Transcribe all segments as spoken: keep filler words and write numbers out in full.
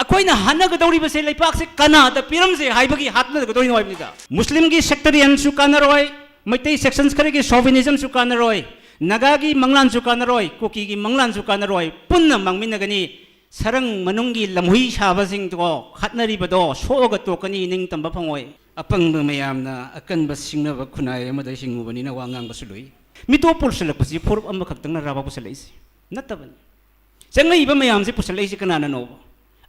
ꯑꯩꯈꯣꯏꯅ ꯍꯥꯠꯅꯒꯗꯧꯔꯤꯕꯁꯦ ꯂꯩꯄꯥꯛꯁꯦ ꯀꯅꯥꯗ ꯄꯤꯔꯝꯁꯦ ꯍꯥꯏꯕꯒꯤ ꯍꯥꯠꯅꯒꯗꯧꯔꯤꯅꯣ ꯍꯥꯏꯕꯅꯤꯗ꯫ ꯃꯨꯁꯂꯤꯝꯒꯤ sectarianꯁꯨ ꯀꯥꯟꯅꯔꯣꯏ, ꯃꯩꯇꯩ sections ꯈꯔꯒꯤ chauvinismꯁꯨ ꯀꯥꯟꯅꯔꯣꯏ, ꯅꯥꯒꯥꯒꯤ ꯃꯪꯂꯥꯟꯁꯨ ꯀꯥꯟꯅꯔꯣꯏ, ꯀꯨꯀꯤꯒꯤ ꯃꯪꯂꯥꯟꯁꯨ ꯀꯥꯟꯅꯔꯣꯏ, ꯄꯨꯟꯅ ꯃꯥꯡꯃꯤꯟꯅꯒꯅꯤ꯫ ꯁꯔꯪ ꯃꯅꯨꯡꯒꯤ ꯂꯝꯍꯨꯏ ꯁꯥꯕꯁꯤꯡꯗꯣ ꯍꯥꯠꯅꯔꯤꯕꯗꯣ ꯁꯣꯛꯑꯒ ꯇꯣꯛꯀꯅꯤ, ꯅꯤꯡꯇꯝꯕ ꯐꯪꯉꯣꯏ꯫ ꯑꯄꯪꯕ ꯃꯌꯥꯝꯅ ꯑꯀꯟꯕ ꯁꯤꯡꯅꯕ ꯈꯨꯟꯅꯥꯏ ꯑꯃꯗ ꯍꯤꯡꯉꯨꯕꯅꯤꯅ ꯋꯥ ꯉꯥꯡꯕꯁꯨ ꯂꯨꯏ꯫ ꯃꯤꯇꯣꯞ ꯄꯨꯁꯜꯂꯛꯄꯁꯤ ꯐꯨꯔꯨꯞ ꯑꯃꯈꯛꯇꯪꯅ ꯔꯥꯕꯥ ꯄꯨꯁꯜꯂꯛꯏꯁꯦ ꯅꯠꯇꯕꯅꯤ꯫ ꯆꯪꯉꯛꯏꯕ ꯃꯌꯥꯝꯁꯦ ꯄꯨꯁꯜꯂꯛꯏꯁꯦ ꯀꯅꯥꯅꯅꯣꯕ?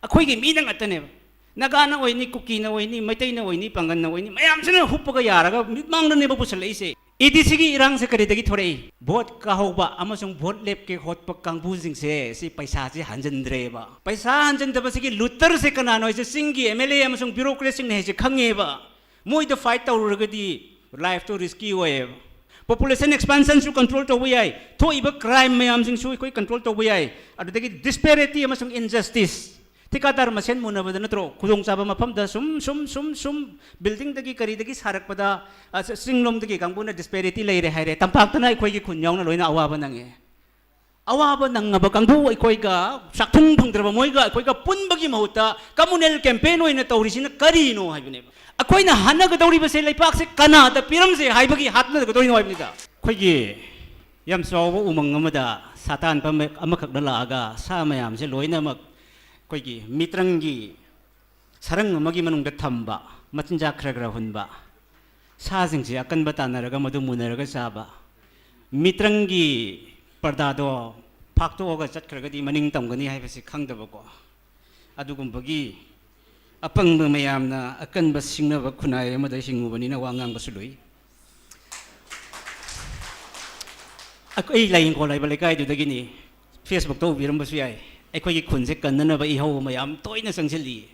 ꯑꯩꯈꯣꯏꯒꯤ ꯃꯤꯅ ꯉꯥꯛꯇꯅꯦꯕ꯫ ꯅꯥꯒꯥꯅ ꯑꯣꯏꯅꯤ, ꯀꯨꯀꯤꯅ ꯑꯣꯏꯅꯤ, ꯃꯩꯇꯩꯅ ꯑꯣꯏꯅꯤ, ꯄꯥꯡꯒꯜꯅ ꯑꯣꯏꯅꯤ, ꯃꯌꯥꯝꯁꯤꯅ ꯍꯨꯞꯄꯒ ꯌꯥꯔꯒ ꯃꯤꯠꯃꯥꯡꯗꯅꯦꯕ ꯄꯨꯁꯜꯂꯛꯏꯁꯦ꯫ ADCꯒꯤ ꯏꯔꯥꯡꯁꯦ ꯀꯔꯤꯗꯒꯤ ꯊꯣꯔꯛꯏ? ꯚꯣꯠ ꯀꯥꯍꯧꯕ ꯑꯃꯁꯨꯡ ꯚꯣꯠ ꯂꯦꯞꯀꯦ ꯍꯣꯠꯄ ꯀꯥꯡꯕꯨꯁꯤꯡꯁꯦ ꯁꯤ ꯄꯩꯁꯥꯁꯦ ꯍꯟꯖꯤꯟꯗ꯭ꯔꯦꯕ꯫ ꯄꯩꯁꯥ ꯍꯟꯖꯤꯟꯗꯕꯁꯤꯒꯤ looterꯁꯦ ꯀꯅꯥꯅꯣ ꯍꯥꯏꯁꯦ ꯆꯤꯡꯒꯤ MLA ꯑꯃꯁꯨꯡ bureaucratꯁꯤꯡꯅ ꯍꯥꯏꯁꯦ ꯈꯪꯉꯦꯕ꯫ ꯃꯣꯏꯗ fight ꯇꯧꯔꯨꯔꯒꯗꯤ lifeꯇꯣ risky ꯑꯣꯏꯌꯦꯕ꯫ Population expansionꯁꯨ control ꯇꯧꯕ ꯌꯥꯏ, ꯊꯣꯛꯏꯕ crime ꯃꯌꯥꯝꯁꯤꯡꯁꯨ ꯑꯩꯈꯣꯏ control ꯇꯧꯕ ꯌꯥꯏ, ꯑꯗꯨꯗꯒꯤ disparity ꯑꯃꯁꯨꯡ injustice, ꯊꯤꯀꯥꯗꯥꯔ ꯃꯁꯦꯟ ꯃꯨꯟꯅꯕꯗ ꯅꯠꯇ꯭ꯔꯣ? ꯈꯨꯗꯣꯡꯆꯥꯕ ꯃꯐꯝꯗ ꯁꯨꯝ ꯁꯨꯝ ꯁꯨꯝ ꯁꯨꯝ buildingꯗꯒꯤ ꯀꯔꯤꯗꯒꯤ ꯁꯥꯔꯛꯄꯗ, ꯑ, ꯆꯤꯡꯂꯣꯝꯗꯒꯤ ꯀꯥꯡꯕꯨꯅ disparity ꯂꯩꯔꯦ ꯍꯥꯏꯔꯦ, ꯇꯝꯄꯥꯛꯇꯅ ꯑꯩꯈꯣꯏꯒꯤ ꯈꯨꯟ ꯌꯥꯎꯅ ꯂꯣꯏꯅ ꯑꯋꯥꯕ ꯅꯪꯉꯦ꯫ ꯑꯋꯥꯕ ꯅꯪꯉꯕ ꯀꯥꯡꯕꯨ ꯑꯩꯈꯣꯏꯒ, ꯆꯥꯛꯊꯨꯡ ꯐꯪꯗ꯭ꯔꯕ ꯃꯣꯏꯒ ꯑꯩꯈꯣꯏꯒ ꯄꯨꯟꯕꯒꯤ ꯃꯍꯨꯠꯇ communal campaign ꯑꯣꯏꯅ ꯇꯧꯔꯤꯁꯤꯅ ꯀꯔꯤꯅꯣ ꯍꯥꯏꯕꯅꯦꯕ꯫ ꯑꯩꯈꯣꯏꯅ ꯍꯥꯠꯅꯒꯗꯧꯔꯤꯕꯁꯦ ꯂꯩꯄꯥꯛꯁꯦ ꯀꯅꯥꯗ ꯄꯤꯔꯝꯁꯦ ꯍꯥꯏꯕꯒꯤ ꯍꯥꯠꯅꯒꯗꯧꯔꯤꯅꯣ ꯍꯥꯏꯕꯅꯤꯗ꯫ ꯑꯩꯈꯣꯏꯒꯤ ꯌꯥꯝ ꯆꯥꯎꯕ ꯎꯃꯪ ꯑꯃꯗ ꯁꯥꯇꯥꯟꯕ ꯑꯃ-, ꯑꯃꯈꯛꯅ ꯂꯥꯛꯑꯒ ꯁꯥ ꯃꯌꯥꯝꯁꯦ ꯂꯣꯏꯅꯃꯛ ꯑꯩꯈꯣꯏꯒꯤ ꯃꯤꯇ꯭ꯔꯪꯒꯤ ꯁꯔꯪ ꯑꯃꯒꯤ ꯃꯅꯨꯡꯗ ꯊꯝꯕ, ꯃꯆꯤꯟꯖꯥꯛ ꯈꯔ ꯈꯔ ꯍꯨꯟꯕ, ꯁꯥꯁꯤꯡꯁꯦ ꯑꯀꯟꯕ ꯇꯥꯟꯅꯔꯒ ꯃꯗꯨ ꯃꯨꯟꯅꯔꯒ ꯆꯥꯕ, ꯃꯤꯇ꯭ꯔꯪꯒꯤ ꯄꯔꯗꯥꯗꯣ ꯐꯥꯛꯇꯣꯛꯑꯒ ꯆꯠꯈ꯭ꯔꯒꯗꯤ ꯃꯅꯤꯡ ꯇꯝꯒꯅꯤ ꯍꯥꯏꯕꯁꯤ ꯈꯪꯗꯕꯀꯣ꯫ ꯑꯗꯨꯒꯨꯝꯕꯒꯤ ꯑꯄꯪꯕ ꯃꯌꯥꯝꯅ ꯑꯀꯟꯕ ꯁꯤꯡꯅꯕ ꯈꯨꯟꯅꯥꯏ ꯑꯃꯗ ꯍꯤꯡꯉꯨꯕꯅꯤꯅ ꯋꯥ ꯉꯥꯡꯕꯁꯨ ꯂꯨꯏ꯫ ꯑꯩꯈꯣꯏ ꯂꯥꯏꯌꯦꯡꯈꯣꯜ ꯍꯥꯏꯕ ꯂꯩꯀꯥꯏꯗꯨꯗꯒꯤꯅꯤ꯫ Facebookꯇ ꯎꯕꯤꯔꯝꯕꯁꯨ ꯌꯥꯏ꯫ ꯑꯩꯈꯣꯏꯒꯤ ꯈꯨꯟꯁꯦ ꯀꯟꯅꯅꯕ ꯏꯍꯧ ꯑꯃ ꯌꯥꯝ ꯇꯣꯏꯅ ꯆꯪꯁꯤꯜꯂꯤ꯫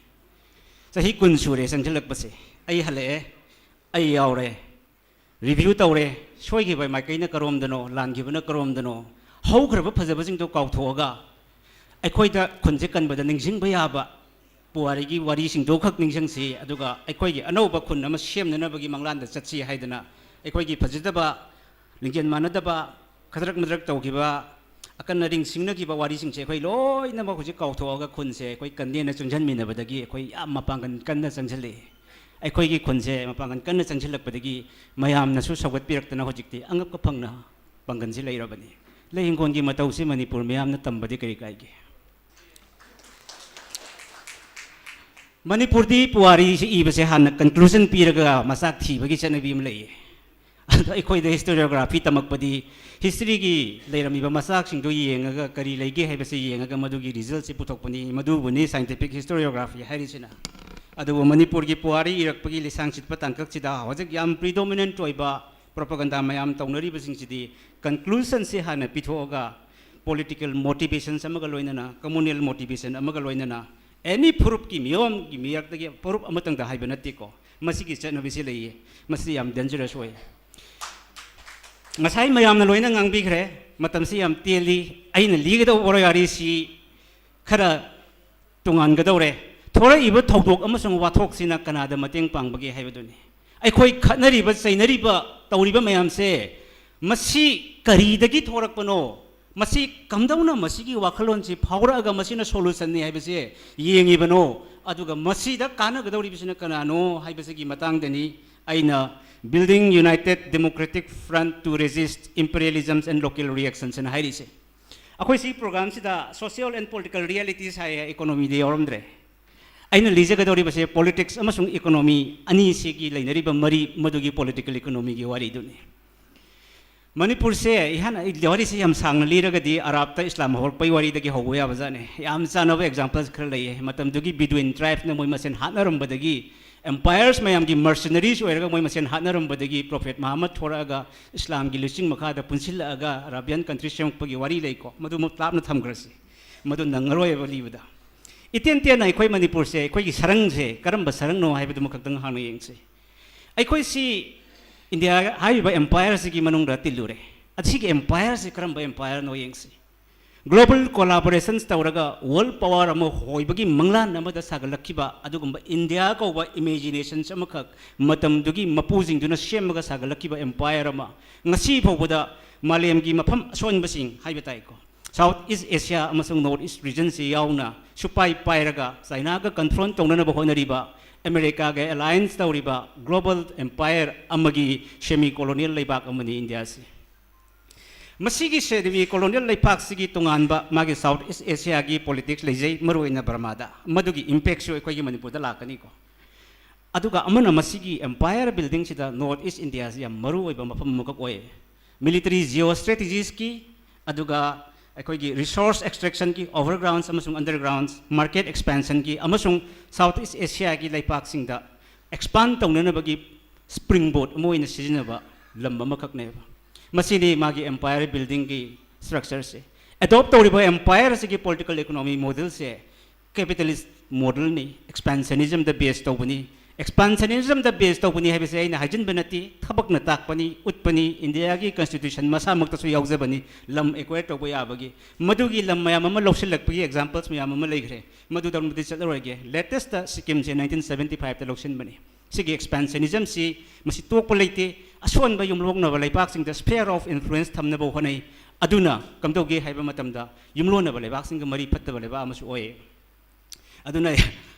ꯆꯍꯤ ꯀꯨꯟ ꯁꯨꯔꯦ ꯆꯪꯁꯤꯜꯂꯛꯄꯁꯦ꯫ ꯑꯩ ꯍꯜꯂꯛꯑꯦ, ꯑꯩ ꯌꯥꯎꯔꯦ, review ꯇꯧꯔꯦ, ꯁꯣꯏꯈꯤꯕ ꯃꯥꯏꯀꯩꯅ ꯀꯔꯣꯝꯗꯅꯣ, ꯂꯥꯟꯈꯤꯕꯅ ꯀꯔꯣꯝꯗꯅꯣ, ꯍꯧꯈ꯭ꯔꯕ ꯐꯖꯕꯁꯤꯡꯗꯣ ꯀꯥꯎꯊꯣꯛꯑꯒ ꯑꯩꯈꯣꯏꯗ ꯈꯨꯟꯁꯦ ꯀꯟꯕꯗ ꯅꯤꯡꯁꯤꯡꯕ ꯌꯥꯕ ꯄꯨꯋꯥꯔꯤꯒꯤ ꯋꯥꯔꯤꯁꯤꯡꯗꯣ ꯈꯛ ꯅꯤꯡꯁꯤꯡꯁꯤ, ꯑꯗꯨꯒ ꯑꯩꯈꯣꯏꯒꯤ ꯑꯅꯧꯕ ꯈꯨꯟ ꯑꯃ ꯁꯦꯝꯅꯅꯕꯒꯤ ꯃꯪꯂꯥꯟꯗ ꯆꯠꯁꯤ ꯍꯥꯏꯗꯅ ꯑꯩꯈꯣꯏꯒꯤ ꯐꯖꯗꯕ, ꯂꯤꯡꯖꯦꯜ ꯃꯥꯟꯅꯗꯕ, ꯈꯗ꯭ꯔꯛ ꯃꯗ꯭ꯔꯛ ꯇꯧꯈꯤꯕ, ꯑꯀꯟ ꯑꯔꯤꯡ ꯁꯤꯡꯅꯈꯤꯕ ꯋꯥꯔꯤꯁꯤꯡꯁꯦ ꯑꯩꯈꯣꯏ ꯂꯣꯏꯅꯃꯛ ꯍꯧꯖꯤꯛ ꯀꯥꯎꯊꯣꯛꯑꯒ ꯈꯨꯟꯁꯦ ꯑꯩꯈꯣꯏ ꯀꯟꯅꯦꯅ ꯆꯪꯁꯤꯟꯃꯤꯟꯅꯕꯗꯒꯤ ꯑꯩꯈꯣꯏ ꯌꯥꯝ ꯃꯄꯥꯡꯒꯜ ꯀꯟꯅ ꯆꯪꯁꯤꯜꯂꯛꯑꯦ꯫ ꯑꯩꯈꯣꯏꯒꯤ ꯈꯨꯟꯁꯦ ꯃꯄꯥꯡꯒꯜ ꯀꯟꯅ ꯆꯪꯁꯤꯜꯂꯛꯄꯗꯒꯤ ꯃꯌꯥꯝꯅꯁꯨ ꯁꯧꯒꯠꯄꯤꯔꯛꯇꯅ ꯍꯧꯖꯤꯛꯇꯤ ꯑꯉꯛꯄ ꯐꯪꯅ ꯄꯥꯡꯒꯜꯁꯤ ꯂꯩꯔꯕꯅꯤ꯫ ꯂꯩ ꯍꯤꯡꯒꯣꯜꯒꯤ ꯃꯇꯧꯁꯤ ꯃꯅꯤꯄꯨꯔ ꯃꯤꯌꯥꯝꯅ ꯇꯝꯕꯗꯤ ꯀꯔꯤ ꯀꯥꯏꯒꯦ? ꯃꯅꯤꯄꯨꯔꯗꯤ ꯄꯨꯋꯥꯔꯤꯁꯤ ꯏꯕꯁꯦ ꯍꯥꯟꯅ conclusion ꯄꯤꯔꯒ ꯃꯆꯥꯛ ꯊꯤꯕꯒꯤ ꯆꯠꯅꯕꯤ ꯑꯃ ꯂꯩꯌꯦ꯫ ꯑꯗꯣ ꯑꯩꯈꯣꯏꯗ historiography ꯇꯝꯃꯛꯄꯗꯤ historyꯒꯤ ꯂꯩꯔꯝꯃꯤꯕ ꯃꯆꯥꯛꯁꯤꯡꯗꯣ ꯌꯦꯡꯉꯒ ꯀꯔꯤ ꯂꯩꯒꯦ ꯍꯥꯏꯕꯁꯤ ꯌꯦꯡꯉꯒ ꯃꯗꯨꯒꯤ resultꯁꯤ ꯄꯨꯊꯣꯛꯄꯅꯤ, ꯃꯗꯨꯕꯨꯅꯤ scientific historiography ꯍꯥꯏꯔꯤꯁꯤꯅ꯫ ꯑꯗꯨꯕꯨ ꯃꯅꯤꯄꯨꯔꯒꯤ ꯄꯨꯋꯥꯔꯤ ꯏꯔꯛꯄꯒꯤ ꯂꯤꯁꯥꯡ ꯁꯤꯠꯄ ꯇꯥꯡꯀꯛꯁꯤꯗ ꯍꯧꯖꯤꯛ ꯌꯥꯝ predominant ꯑꯣꯏꯕ propaganda ꯃꯌꯥꯝ ꯇꯧꯅꯔꯤꯕꯁꯤꯡꯁꯤꯗꯤ conclusionꯁꯤ ꯍꯥꯟꯅ ꯄꯤꯊꯣꯛꯑꯒ political motivations ꯑꯃꯒ ꯂꯣꯏꯅꯅ, communal motivation ꯑꯃꯒ ꯂꯣꯏꯅꯅ, any ꯐꯨꯔꯨꯞꯀꯤ ꯃꯤꯑꯣꯏꯒꯤ ꯃꯤꯔꯛꯇꯒꯤ ꯐꯨꯔꯨꯞ ꯑꯃꯇꯪꯗ ꯍꯥꯏꯕ ꯅꯠꯇꯦꯀꯣ, ꯃꯁꯤꯒꯤ ꯆꯠꯅꯕꯤꯁꯤ ꯂꯩꯌꯦ꯫ ꯃꯁꯤ ꯌꯥꯝ dangerous ꯑꯣꯏ꯫ ꯉꯁꯥꯏ ꯃꯌꯥꯝꯅ ꯂꯣꯏꯅ ꯉꯥꯡꯕꯤꯈ꯭ꯔꯦ, ꯃꯇꯝꯁꯤ ꯌꯥꯝ ꯇꯦꯜꯂꯤ꯫ ꯑꯩꯅ ꯂꯤꯒꯗꯧꯕ ꯋꯥꯔꯤꯁꯤ ꯈꯔ ꯇꯣꯉꯥꯟꯒꯗꯧꯔꯦ꯫ ꯊꯣꯔꯛꯏꯕ ꯊꯧꯗꯣꯛ ꯑꯃꯁꯨꯡ ꯋꯥꯊꯣꯛꯁꯤꯅ ꯀꯅꯥꯗ ꯃꯇꯦꯡ ꯄꯥꯡꯕꯒꯦ ꯍꯥꯏꯕꯗꯨꯅꯤ꯫ ꯑꯩꯈꯣꯏ ꯈꯠꯅꯔꯤꯕ, ꯆꯩꯅꯔꯤꯕ, ꯇꯧꯔꯤꯕ ꯃꯌꯥꯝꯁꯦ ꯃꯁꯤ ꯀꯔꯤꯗꯒꯤ ꯊꯣꯔꯛꯄꯅꯣ? ꯃꯁꯤ ꯀꯝꯗꯧꯅ ꯃꯁꯤꯒꯤ ꯋꯥꯈꯜꯂꯣꯟꯁꯤ ꯐꯥꯎꯔꯛꯑꯒ ꯃꯁꯤꯅ solutionꯅꯤ ꯍꯥꯏꯕꯁꯦ ꯌꯦꯡꯉꯤꯕꯅꯣ? ꯑꯗꯨꯒ ꯃꯁꯤꯗ ꯀꯥꯟꯅꯒꯗꯧꯔꯤꯕꯁꯤꯅ ꯀꯅꯥꯅꯣ ꯍꯥꯏꯕꯁꯤꯒꯤ ꯃꯇꯥꯡꯗꯅꯤ ꯑꯩꯅ Building United Democratic Front to Resist Imperialism and Local Reactions ꯍꯥꯏꯅ ꯍꯥꯏꯔꯤꯁꯦ꯫ ꯑꯩꯈꯣꯏ ꯁꯤ programꯁꯤꯗ social and political realities ꯍꯥꯏꯌꯦ, economyꯗꯤ ꯌꯥꯎꯔꯝꯗ꯭ꯔꯦ꯫ ꯑꯩꯅ ꯂꯤꯖꯒꯗꯧꯔꯤꯕꯁꯦ politics ꯑꯃꯁꯨꯡ economy ꯑꯅꯤꯁꯤꯒꯤ ꯂꯩꯅꯔꯤꯕ ꯃꯔꯤ, ꯃꯗꯨꯒꯤ political economyꯒꯤ ꯋꯥꯔꯤꯗꯨꯅꯤ꯫ ꯃꯅꯤꯄꯨꯔꯁꯦ ꯏꯍꯥꯟ, ꯑꯩ ꯋꯥꯔꯤꯁꯦ ꯌꯥꯝ ꯁꯥꯡꯅ ꯂꯤꯔꯒꯗꯤ ꯑꯔꯥꯞꯇ ꯏꯁꯂꯥꯝ ꯍꯧꯔꯛꯄꯒꯤ ꯋꯥꯔꯤꯗꯒꯤ ꯍꯧꯕ ꯌꯥꯕꯖꯥꯠꯅꯤ꯫ ꯌꯥꯝ ꯆꯥꯟꯅꯕ examples ꯈꯔ ꯂꯩꯌꯦ꯫ ꯃꯇꯝꯗꯨꯒꯤ Bedouin tribeꯅ ꯃꯣꯏ ꯃꯁꯦꯟ ꯍꯥꯠꯅꯔꯝꯕꯗꯒꯤ, empires ꯃꯌꯥꯝꯒꯤ mercenaries ꯑꯣꯏꯔꯒ ꯃꯣꯏ ꯃꯁꯦꯟ ꯍꯥꯠꯅꯔꯝꯕꯗꯒꯤ Prophet Muhammad ꯊꯣꯔꯛꯑꯒ ꯏꯁꯂꯥꯝꯒꯤ ꯂꯨꯆꯤꯡ ꯃꯈꯥꯗ ꯄꯨꯟꯁꯤꯜꯂꯛꯑꯒ Arabian country ꯁꯦꯝꯃꯛꯄꯒꯤ ꯋꯥꯔꯤ ꯂꯩꯀꯣ, ꯃꯗꯨꯃꯨꯛ ꯂꯥꯞꯅ ꯊꯝꯈ꯭ꯔꯁꯤ, ꯃꯗꯨ ꯅꯪꯉꯔꯣꯏꯕ ꯂꯤꯕꯗ꯫ ꯏꯇꯦꯟ ꯇꯦꯟꯅ ꯑꯩꯈꯣꯏ ꯃꯅꯤꯄꯨꯔꯁꯦ, ꯑꯩꯈꯣꯏꯒꯤ ꯁꯔꯪꯁꯦ ꯀꯔꯝꯕ ꯁꯔꯪꯅꯣ ꯍꯥꯏꯕꯗꯨꯃ ꯈꯛꯇꯪ ꯍꯥꯟꯅ ꯌꯦꯡꯁꯤ꯫ ꯑꯩꯈꯣꯏꯁꯤ ꯏꯟꯗꯤꯌꯥ ꯍꯥꯏꯔꯤꯕ empireꯁꯤꯒꯤ ꯃꯅꯨꯡꯗ ꯇꯤꯜꯂꯨꯔꯦ꯫ ꯑꯁꯤꯒꯤ empireꯁꯤ ꯀꯔꯝꯕ empireꯅꯣ ꯌꯦꯡꯁꯤ꯫ global collaborations ꯇꯧꯔꯒ world power ꯑꯃ ꯑꯣꯏꯕꯒꯤ ꯃꯪꯂꯥꯟ ꯑꯃꯗ ꯁꯥꯒꯠꯂꯛꯈꯤꯕ ꯑꯗꯨꯒꯨꯝꯕ ꯏꯟꯗꯤꯌꯥ ꯀꯧꯕ imaginations ꯑꯃꯈꯛ ꯃꯇꯝꯗꯨꯒꯤ ꯃꯄꯨꯁꯤꯡꯗꯨꯅ ꯁꯦꯝꯃꯒ ꯁꯥꯒꯠꯂꯛꯈꯤꯕ empire ꯑꯃ ꯉꯁꯤ ꯐꯥꯎꯕꯗ ꯃꯥꯂꯦꯝꯒꯤ ꯃꯐꯝ ꯑꯁꯣꯟꯕꯁꯤꯡ ꯍꯥꯏꯕ ꯇꯥꯏꯀꯣ, South East Asia ꯑꯃꯁꯨꯡ North East regionꯁꯤ ꯌꯥꯎꯅ ꯁꯨꯄꯥꯏ ꯄꯥꯏꯔꯒ ꯆꯥꯏꯅꯥꯒ confront ꯇꯧꯅꯅꯕ ꯍꯣꯠꯅꯔꯤꯕ, ꯑꯃꯦꯔꯤꯀꯥꯒ alliance ꯇꯧꯔꯤꯕ global empire ꯑꯃꯒꯤ semi colonial ꯂꯩꯕꯥꯛ ꯑꯃꯅꯤ ꯏꯟꯗꯤꯌꯥꯁꯤ꯫ ꯃꯁꯤꯒꯤ semi colonial ꯂꯩꯄꯥꯛꯁꯤꯒꯤ ꯇꯣꯉꯥꯟꯕ ꯃꯥꯒꯤ South East Asiaꯒꯤ politics ꯂꯩꯖꯩ, ꯃꯔꯨꯑꯣꯏꯅ ꯕꯔꯃꯥꯗ꯫ ꯃꯗꯨꯒꯤ impactꯁꯨ ꯑꯩꯈꯣꯏꯒꯤ ꯃꯅꯤꯄꯨꯔꯗ ꯂꯥꯛꯀꯅꯤꯀꯣ꯫ ꯑꯗꯨꯒ ꯑꯃꯅ ꯃꯁꯤꯒꯤ empire buildingꯁꯤꯗ North East Indiaꯁꯤ ꯌꯥꯝ ꯃꯔꯨꯑꯣꯏꯕ ꯃꯐꯝ ꯑꯃꯈꯛ ꯑꯣꯏ꯫ Military geostrategiesꯀꯤ, ꯑꯗꯨꯒ ꯑꯩꯈꯣꯏꯒꯤ resource extractionꯒꯤ, overgrounds ꯑꯃꯁꯨꯡ undergrounds market expansionꯒꯤ, ꯑꯃꯁꯨꯡ South East Asiaꯒꯤ ꯂꯩꯄꯥꯛꯁꯤꯡꯗ expand ꯇꯧꯅꯅꯕꯒꯤ springboard ꯑꯃ ꯑꯣꯏꯅ ꯁꯤꯖꯤꯟꯅꯕ ꯂꯝ ꯑꯃꯈꯛꯅꯦꯕ꯫ ꯃꯁꯤꯅꯤ ꯃꯥꯒꯤ empire buildingꯒꯤ structureꯁꯦ꯫ Adopt ꯇꯧꯔꯤꯕ empire ꯑꯁꯤꯒꯤ political economy modelꯁꯦ capitalist modelꯅꯤ, expansionismꯗ base ꯇꯧꯕꯅꯤ꯫ Expansionismꯗ base ꯇꯧꯕꯅꯤ ꯍꯥꯏꯕꯁꯦ ꯑꯩꯅ ꯍꯥꯏꯖꯤꯟꯕ ꯅꯠꯇꯦ, ꯊꯕꯛꯅ ꯇꯥꯛꯄꯅꯤ, ꯎꯠꯄꯅꯤ, ꯏꯟꯗꯤꯌꯥꯒꯤ constitution ꯃꯁꯥꯃꯛꯇꯁꯨ ꯌꯥꯎꯖꯕꯅꯤ, ꯂꯝ acquire ꯇꯧꯕ ꯌꯥꯕꯒꯤ꯫ ꯃꯗꯨꯒꯤ ꯂꯝ ꯃꯌꯥꯝ ꯑꯃ ꯂꯧꯁꯤꯜꯂꯛꯄꯒꯤ examples ꯃꯌꯥꯝ ꯑꯃ ꯂꯩꯈ꯭ꯔꯦ, ꯃꯗꯨꯗ ꯑꯃꯗꯤ ꯆꯠꯂꯔꯣꯏꯒꯦ꯫ Latestꯇ ꯁꯤꯛꯀꯤꯝꯁꯦ nineteen seventy fiveꯇ ꯂꯧꯁꯤꯟꯕꯅꯤ꯫ ꯁꯤꯒꯤ expansionismꯁꯤ ꯃꯁꯤ ꯇꯣꯛꯄ ꯂꯩꯇꯦ, ꯑꯁꯣꯟꯕ ꯌꯨꯝꯂꯣꯟꯅꯕ ꯂꯩꯕꯥꯛꯁꯤꯡꯗ sphere of influence ꯊꯝꯅꯕ ꯍꯣꯠꯅꯩ꯫ ꯑꯗꯨꯅ ꯀꯝꯗꯧꯒꯦ ꯍꯥꯏꯕ ꯃꯇꯝꯗ ꯌꯨꯝꯂꯣꯟꯅꯕ ꯂꯩꯕꯥꯛꯁꯤꯡꯒ ꯃꯔꯤ ꯐꯠꯇꯕ ꯂꯩꯕꯥꯛ ꯑꯃꯁꯨ ꯑꯣꯏ꯫ ꯑꯗꯨꯅ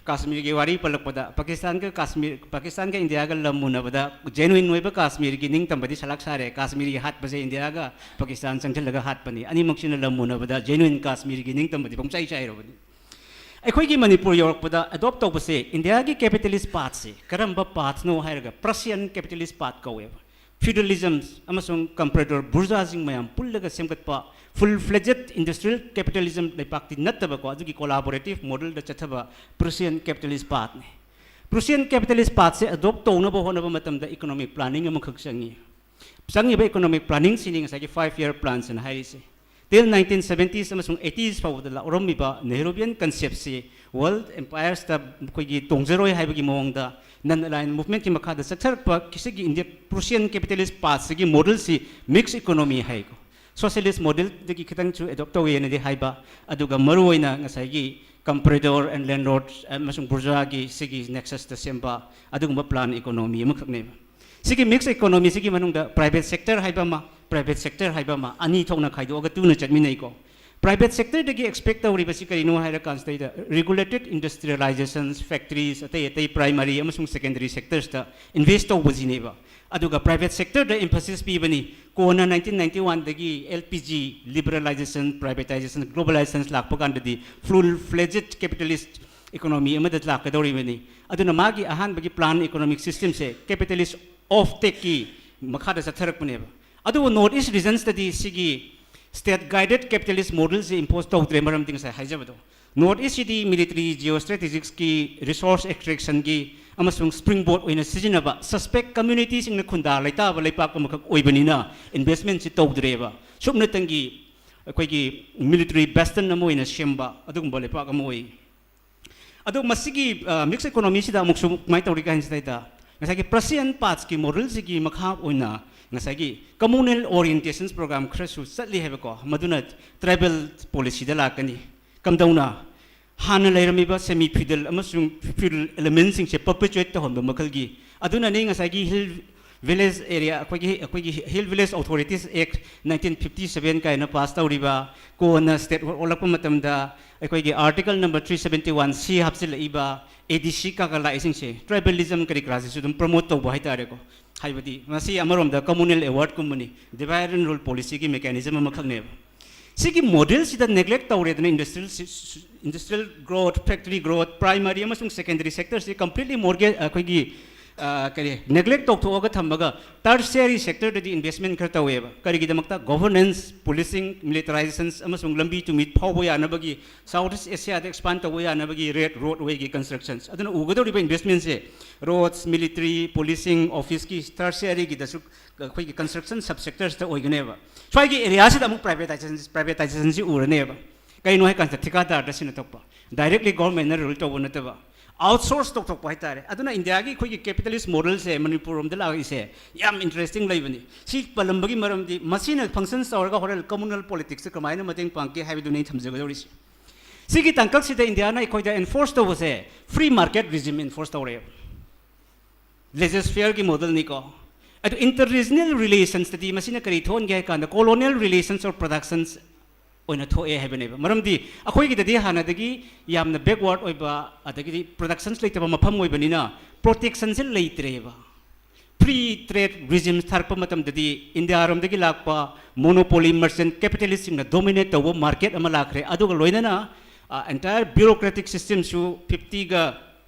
ꯀꯥꯁꯃꯤꯔꯒꯤ ꯋꯥꯔꯤ ꯄꯜꯂꯛꯄꯗ ꯄꯥꯀꯤꯁꯇꯥꯟꯒ ꯀꯥꯁꯃꯤꯔ, ꯄꯥꯀꯤꯁꯇꯥꯟꯒ ꯏꯟꯗꯤꯌꯥꯒ ꯂꯝ ꯃꯨꯟꯅꯕꯗ genuine ꯑꯣꯏꯕ ꯀꯥꯁꯃꯤꯔꯒꯤ ꯅꯤꯡꯇꯝꯕꯗꯤ ꯁꯂꯥꯛ ꯁꯥꯔꯦ, ꯀꯥꯁꯃꯤꯔꯒꯤ ꯍꯥꯠꯄꯁꯦ ꯏꯟꯗꯤꯌꯥꯒ ꯄꯥꯀꯤꯁꯇꯥꯟ ꯆꯪꯁꯤꯜꯂꯒ ꯍꯥꯠꯄꯅꯤ, ꯑꯅꯤꯃꯛꯁꯤꯅ ꯂꯝ ꯃꯨꯟꯅꯕꯗ genuine ꯀꯥꯁꯃꯤꯔꯒꯤ ꯅꯤꯡꯇꯝꯕꯗꯤ ꯄꯨꯡꯆꯥꯏ ꯆꯥꯏꯔꯕꯅꯤ꯫ ꯑꯩꯈꯣꯏꯒꯤ ꯃꯅꯤꯄꯨꯔ ꯌꯧꯔꯛꯄꯗ adopt ꯇꯧꯕꯁꯦ ꯏꯟꯗꯤꯌꯥꯒꯤ capitalist pathꯁꯦ ꯀꯔꯝꯕ pathꯅꯣ ꯍꯥꯏꯔꯒ Prussian capitalist path ꯀꯧꯋꯦꯕ꯫ Feudalism ꯑꯃꯁꯨꯡ comprador bourgeoisꯁꯤꯡ ꯃꯌꯥꯝ ꯄꯨꯜꯂꯒ ꯁꯦꯝꯒꯠꯄ full fledged industrial capitalism ꯂꯩꯄꯥꯛꯇꯤ ꯅꯠꯇꯕꯀꯣ, ꯑꯗꯨꯒꯤ collaborative modelꯗ ꯆꯠꯊꯕ Prussian capitalist pathꯅꯤ꯫ Prussian capitalist pathꯁꯦ adopt ꯇꯧꯅꯕ ꯍꯣꯠꯅꯕ ꯃꯇꯝꯗ economic planning ꯑꯃꯈꯛ ꯆꯪꯉꯤ꯫ ꯆꯪꯉꯤꯕ economic planningꯁꯤꯅꯤ ꯉꯁꯥꯏꯒꯤ five year planꯁꯤꯅ ꯍꯥꯏꯔꯤꯁꯦ꯫ Till nineteen seventies ꯑꯃꯁꯨꯡ eighties ꯐꯥꯎꯕꯗ ꯂꯥꯛꯎꯔꯝꯃꯤꯕ Nehruvian conceptꯁꯤ world empiresꯇ ꯑꯩꯈꯣꯏꯒꯤ ꯇꯣꯡꯖꯔꯣꯏ ꯍꯥꯏꯕꯒꯤ ꯃꯑꯣꯡꯗ non-aligned movementꯀꯤ ꯃꯈꯥꯗ ꯆꯠꯊꯔꯛꯄ ꯁꯤꯒꯤ India Prussian capitalist pathꯁꯤꯒꯤ modelꯁꯤ mixed economy ꯍꯥꯏꯀꯣ꯫ socialist model ꯗꯒꯤ ꯈꯤꯇꯪꯁꯨ adopt ꯇꯧꯋꯦꯅꯗꯤ ꯍꯥꯏꯕ, ꯑꯗꯨꯒ ꯃꯔꯨꯑꯣꯏꯅ ꯉꯁꯥꯏꯒꯤ comprador and landlord ꯑꯃꯁꯨꯡ bourgeois ꯒꯤ ꯁꯤꯒꯤ nexus ꯇ ꯁꯦꯝꯕ ꯑꯗꯨꯒꯨꯝꯕ plan economy ꯑꯃꯈꯛꯅꯦꯕ꯫ ꯁꯤꯒꯤ mixed economy ꯁꯤꯒꯤ ꯃꯅꯨꯡꯗ private sector ꯍꯥꯏꯕ ꯑꯃ, private sector ꯍꯥꯏꯕ ꯑꯃ, ꯑꯅꯤ ꯊꯣꯛꯅ ꯈꯥꯏꯗꯣꯛꯑꯒ ꯇꯨꯅ ꯆꯠꯃꯤꯟꯅꯩꯀꯣ꯫ Private sector ꯗꯒꯤ expect ꯇꯧꯔꯤꯕꯁꯤ ꯀꯔꯤꯅꯣ ꯍꯥꯏꯔ ꯀꯥꯟꯁꯤꯗꯩꯗ regulated industrializations, factories, ꯑꯇꯩ ꯑꯇꯩ primary ꯑꯃꯁꯨꯡ secondary sectors ꯇ invest ꯇꯧꯕꯁꯤꯅꯦꯕ꯫ ꯑꯗꯨꯒ private sector ꯗ emphasis ꯄꯤꯕꯅꯤ꯫ ꯀꯣꯟꯅ nineteen ninety one ꯗꯒꯤ L P G, liberalization, privatization, globalization ꯂꯥꯛꯄ ꯀꯥꯟꯗꯗꯤ full fledged capitalist economy ꯑꯃꯗ ꯂꯥꯛꯀꯗꯧꯔꯤꯕꯅꯤ꯫ ꯑꯗꯨꯅ ꯃꯥꯒꯤ ꯑꯍꯥꯟꯕꯒꯤ plan economic system ꯁꯦ capitalist offtake ꯀꯤ ꯃꯈꯥꯗ ꯆꯠꯊꯔꯛꯄꯅꯦꯕ꯫ ꯑꯗꯨꯕꯨ North East regions ꯇꯗꯤ ꯁꯤꯒꯤ state guided capitalist model ꯁꯤ impose ꯇꯧꯗ꯭ꯔꯦ, ꯃꯔꯝꯗꯤ ꯉꯁꯥꯏ ꯍꯥꯏꯖꯕꯗꯣ꯫ North East ꯁꯤꯗꯤ military geostrategics ꯀꯤ, resource extraction ꯒꯤ ꯑꯃꯁꯨꯡ springboard ꯑꯣꯏꯅ ꯁꯤꯖꯤꯟꯅꯕ suspect community ꯁꯤꯡꯅ ꯈꯨꯟꯗꯥ ꯂꯩꯇꯥꯕ ꯂꯩꯄꯥꯛ ꯑꯃꯈꯛ ꯑꯣꯏꯕꯅꯤꯅ investment ꯁꯤ ꯇꯧꯗ꯭ꯔꯦꯕ꯫ ꯁꯨꯞꯅꯇꯪꯒꯤ ꯑꯩꯈꯣꯏꯒꯤ military bastion ꯑꯃ ꯑꯣꯏꯅ ꯁꯦꯝꯕ ꯑꯗꯨꯒꯨꯝꯕ ꯂꯩꯄꯥꯛ ꯑꯃ ꯑꯣꯏ꯫ ꯑꯗꯣ ꯃꯁꯤꯒꯤ, ꯑ, mixed economy ꯁꯤꯗ ꯑꯃꯨꯛꯁꯨ ꯀꯃꯥꯏꯅ ꯇꯧꯔꯤ ꯀꯥꯟꯁꯤꯗꯩꯗ ꯉꯁꯥꯏꯒꯤ Prussian path ꯀꯤ model ꯁꯤꯒꯤ ꯃꯈꯥ ꯑꯣꯏꯅ ꯉꯁꯥꯏꯒꯤ communal orientations program ꯈꯔꯁꯨ ꯆꯠꯂꯤ ꯍꯥꯏꯕꯀꯣ, ꯃꯗꯨꯅ tribal policy ꯗ ꯂꯥꯛꯀꯅꯤ꯫ ꯀꯝꯗꯧꯅ? ꯍꯥꯟꯅ ꯂꯩꯔꯝꯃꯤꯕ semi feudal ꯑꯃꯁꯨꯡ feudal element ꯁꯤꯡꯁꯦ perpetuate ꯇꯧꯍꯟꯕ ꯃꯈꯜꯒꯤ, ꯑꯗꯨꯅꯅꯤ ꯉꯁꯥꯏꯒꯤ hill village area, ꯑꯩꯈꯣꯏꯒꯤ, ꯑꯩꯈꯣꯏꯒꯤ Hill Village Authorities Act nineteen fifty seven ꯀꯥꯏꯅ pass ꯇꯧꯔꯤꯕ, ꯀꯣꯟꯅ statehood ꯑꯣꯜꯂꯛꯄ ꯃꯇꯝꯗ ꯑꯩꯈꯣꯏꯒꯤ article number three seventy one C ꯍꯥꯞꯆꯤꯜꯂꯛꯏꯕ, A D C ꯀꯥꯀꯥ ꯂꯥꯛꯏꯁꯤꯡꯁꯦ tribalism ꯀꯔꯤ ꯀꯔꯥꯁꯤꯁꯨ ꯑꯗꯨꯝ promote ꯇꯧꯕ ꯍꯥꯏꯇꯥꯔꯦꯀꯣ꯫ ꯍꯥꯏꯕꯗꯤ ꯃꯁꯤ ꯑꯃꯔꯣꯝꯗ communal award ꯀꯨꯝꯕꯅꯤ, divide and rule policy ꯒꯤ mechanism ꯑꯃꯈꯛꯅꯦꯕ꯫ ꯁꯤꯒꯤ model ꯁꯤꯗ neglect ꯇꯧꯔꯦꯗꯅ industrial, industrial growth, factory growth, primary ꯑꯃꯁꯨꯡ secondary sector ꯁꯤ completely mortgage, ꯑꯩꯈꯣꯏꯒꯤ, ꯑ, ꯀꯔꯤ, neglect ꯇꯧꯊꯣꯛꯑꯒ ꯊꯝꯃꯒ tertiary sector ꯗꯗꯤ investment ꯈꯔ ꯇꯧꯋꯦꯕ꯫ ꯀꯔꯤꯒꯤꯗꯃꯛꯇ? Governance, policing, militarizations ꯑꯃꯁꯨꯡ ꯂꯝꯕꯤ ꯇꯨꯃꯤ ꯐꯥꯎꯕ ꯌꯥꯅꯕꯒꯤ, South East Asia ꯗ expand ꯇꯧꯕ ꯌꯥꯅꯕꯒꯤ red roadway ꯒꯤ constructions꯫ ꯑꯗꯨꯅ ꯎꯒꯗꯧꯔꯤꯕ investment ꯁꯦ roads, military, policing, office ꯀꯤ, tertiary ꯒꯤꯗꯁꯨ ꯑꯩꯈꯣꯏꯒꯤ construction sub sectors ꯇ ꯑꯣꯏꯒꯅꯦꯕ꯫ ꯁ꯭ꯋꯥꯏꯒꯤ area ꯁꯤꯗ ꯑꯃꯨꯛ privatization, privatization ꯁꯤ ꯎꯔꯅꯦꯕ꯫ ꯀꯩꯅꯣ ꯍꯥꯏ ꯀꯥꯟꯁꯤꯗ ꯊꯤꯀꯥꯗꯥꯔꯗ ꯁꯤꯟꯅꯊꯣꯛꯄ꯫ Directly government ꯅ rule ꯇꯧꯕ ꯅꯠꯇꯕ꯫ ꯑꯥꯎꯠꯁꯣꯔꯁ ꯇꯧꯊꯣꯛꯄ ꯍꯥꯏꯇꯥꯔꯦ꯫ ꯑꯗꯨꯅ ꯏꯟꯗꯤꯌꯥꯒꯤ ꯑꯩꯈꯣꯏꯒꯤ ꯀꯦꯄꯤꯇꯦꯂꯤꯁ ꯃꯣꯗꯦꯜꯁꯦ ꯃꯅꯤꯄꯨꯔ ꯔꯣꯝꯗ ꯂꯥꯛꯏꯁꯦ ꯌꯥꯝ ꯏꯟꯇꯔꯦꯁꯇꯤꯡ ꯂꯩꯕꯅꯤ꯫ ꯁꯤ ꯄꯜꯂꯝꯕꯒꯤ ꯃꯔꯝꯗꯤ ꯃꯁꯤꯅ ꯐꯪꯁꯟꯁ ꯇꯧꯔꯒ ꯍꯣꯔꯦꯟ ꯀꯝꯃꯨꯅꯦꯜ ꯄꯣꯂꯤꯇꯤꯛꯁꯇ ꯀꯃꯥꯏꯅ ꯃꯇꯦꯡ ꯄꯥꯡꯒꯦ ꯍꯥꯏꯕꯗꯨꯅꯤ ꯑꯩ ꯊꯝꯖꯒꯗꯧꯔꯤꯁꯤ꯫ ꯁꯤꯒꯤ ꯇꯥꯡꯀꯛꯁꯤꯗ ꯏꯟꯗꯤꯌꯥꯅ ꯑꯩꯈꯣꯏꯗ ꯑꯦꯟꯐꯣꯔꯁ ꯇꯧꯕꯁꯦ ꯐ꯭ꯔꯤ ꯃꯥꯔꯀꯦꯠ ꯔꯤꯖꯤꯝ ꯑꯦꯟꯐꯣꯔꯁ ꯇꯧꯔꯦꯕ꯫ ꯂꯦꯖꯤꯁꯐꯤꯌꯔꯒꯤ ꯃꯣꯗꯦꯜꯅꯤꯀꯣ꯫ ꯑꯗꯨ ꯏꯟꯇꯔ ꯔꯤꯖꯅꯦꯜ ꯔꯤꯂꯦꯁꯟꯁꯇꯗꯤ ꯃꯁꯤꯅ ꯀꯔꯤ ꯊꯣꯛꯍꯟꯒꯦ ꯍꯥꯏ ꯀꯥꯟꯗ ꯀꯣꯂꯣꯅꯤꯌꯦꯜ ꯔꯤꯂꯦꯁꯟꯁ ꯑꯣꯔ ꯄ꯭ꯔꯗꯛꯁꯟꯁ ꯑꯣꯏꯅ ꯊꯣꯛꯑꯦ ꯍꯥꯏꯕꯅꯦꯕ꯫ ꯃꯔꯝꯗꯤ ꯑꯩꯈꯣꯏꯒꯤꯗꯗꯤ ꯍꯥꯟꯅꯗꯒꯤ ꯌꯥꯝꯅ ꯕꯦꯛꯋꯥꯔꯗ ꯑꯣꯏꯕ, ꯑꯗꯒꯤꯗꯤ ꯄ꯭ꯔꯗꯛꯁꯟꯁ ꯂꯩꯇꯕ ꯃꯐꯝ ꯑꯣꯏꯕꯅꯤꯅ ꯄ꯭ꯔꯣꯇꯦꯛꯁꯟꯁꯦ ꯂꯩꯇ꯭ꯔꯦꯕ꯫ ꯐ꯭ꯔꯤ ꯇ꯭ꯔꯦꯗ ꯔꯤꯖꯤꯝꯁ ꯊꯥꯔꯛꯄ ꯃꯇꯝꯗꯗꯤ ꯏꯟꯗꯤꯌꯥꯔꯣꯝꯗꯒꯤ ꯂꯥꯛꯄ ꯃꯣꯅꯣꯄꯣꯂꯤ ꯃꯔꯆꯦꯟꯠ ꯀꯦꯄꯤꯇꯦꯂꯤꯁꯁꯤꯡꯅ ꯗꯣꯃꯤꯅꯦꯠ ꯇꯧꯕ ꯃꯥꯔꯀꯦꯠ ꯑꯃ ꯂꯥꯛꯈ꯭ꯔꯦ꯫ ꯑꯗꯨꯒ ꯂꯣꯏꯅꯅ ꯑꯦꯟꯇꯥꯌꯔ ꯕ꯭ꯌꯨꯔꯣꯀ꯭ꯔꯦꯇꯤꯛ ꯁꯤꯁꯇꯦꯝꯁꯨ ꯐꯤꯐꯇꯤꯒ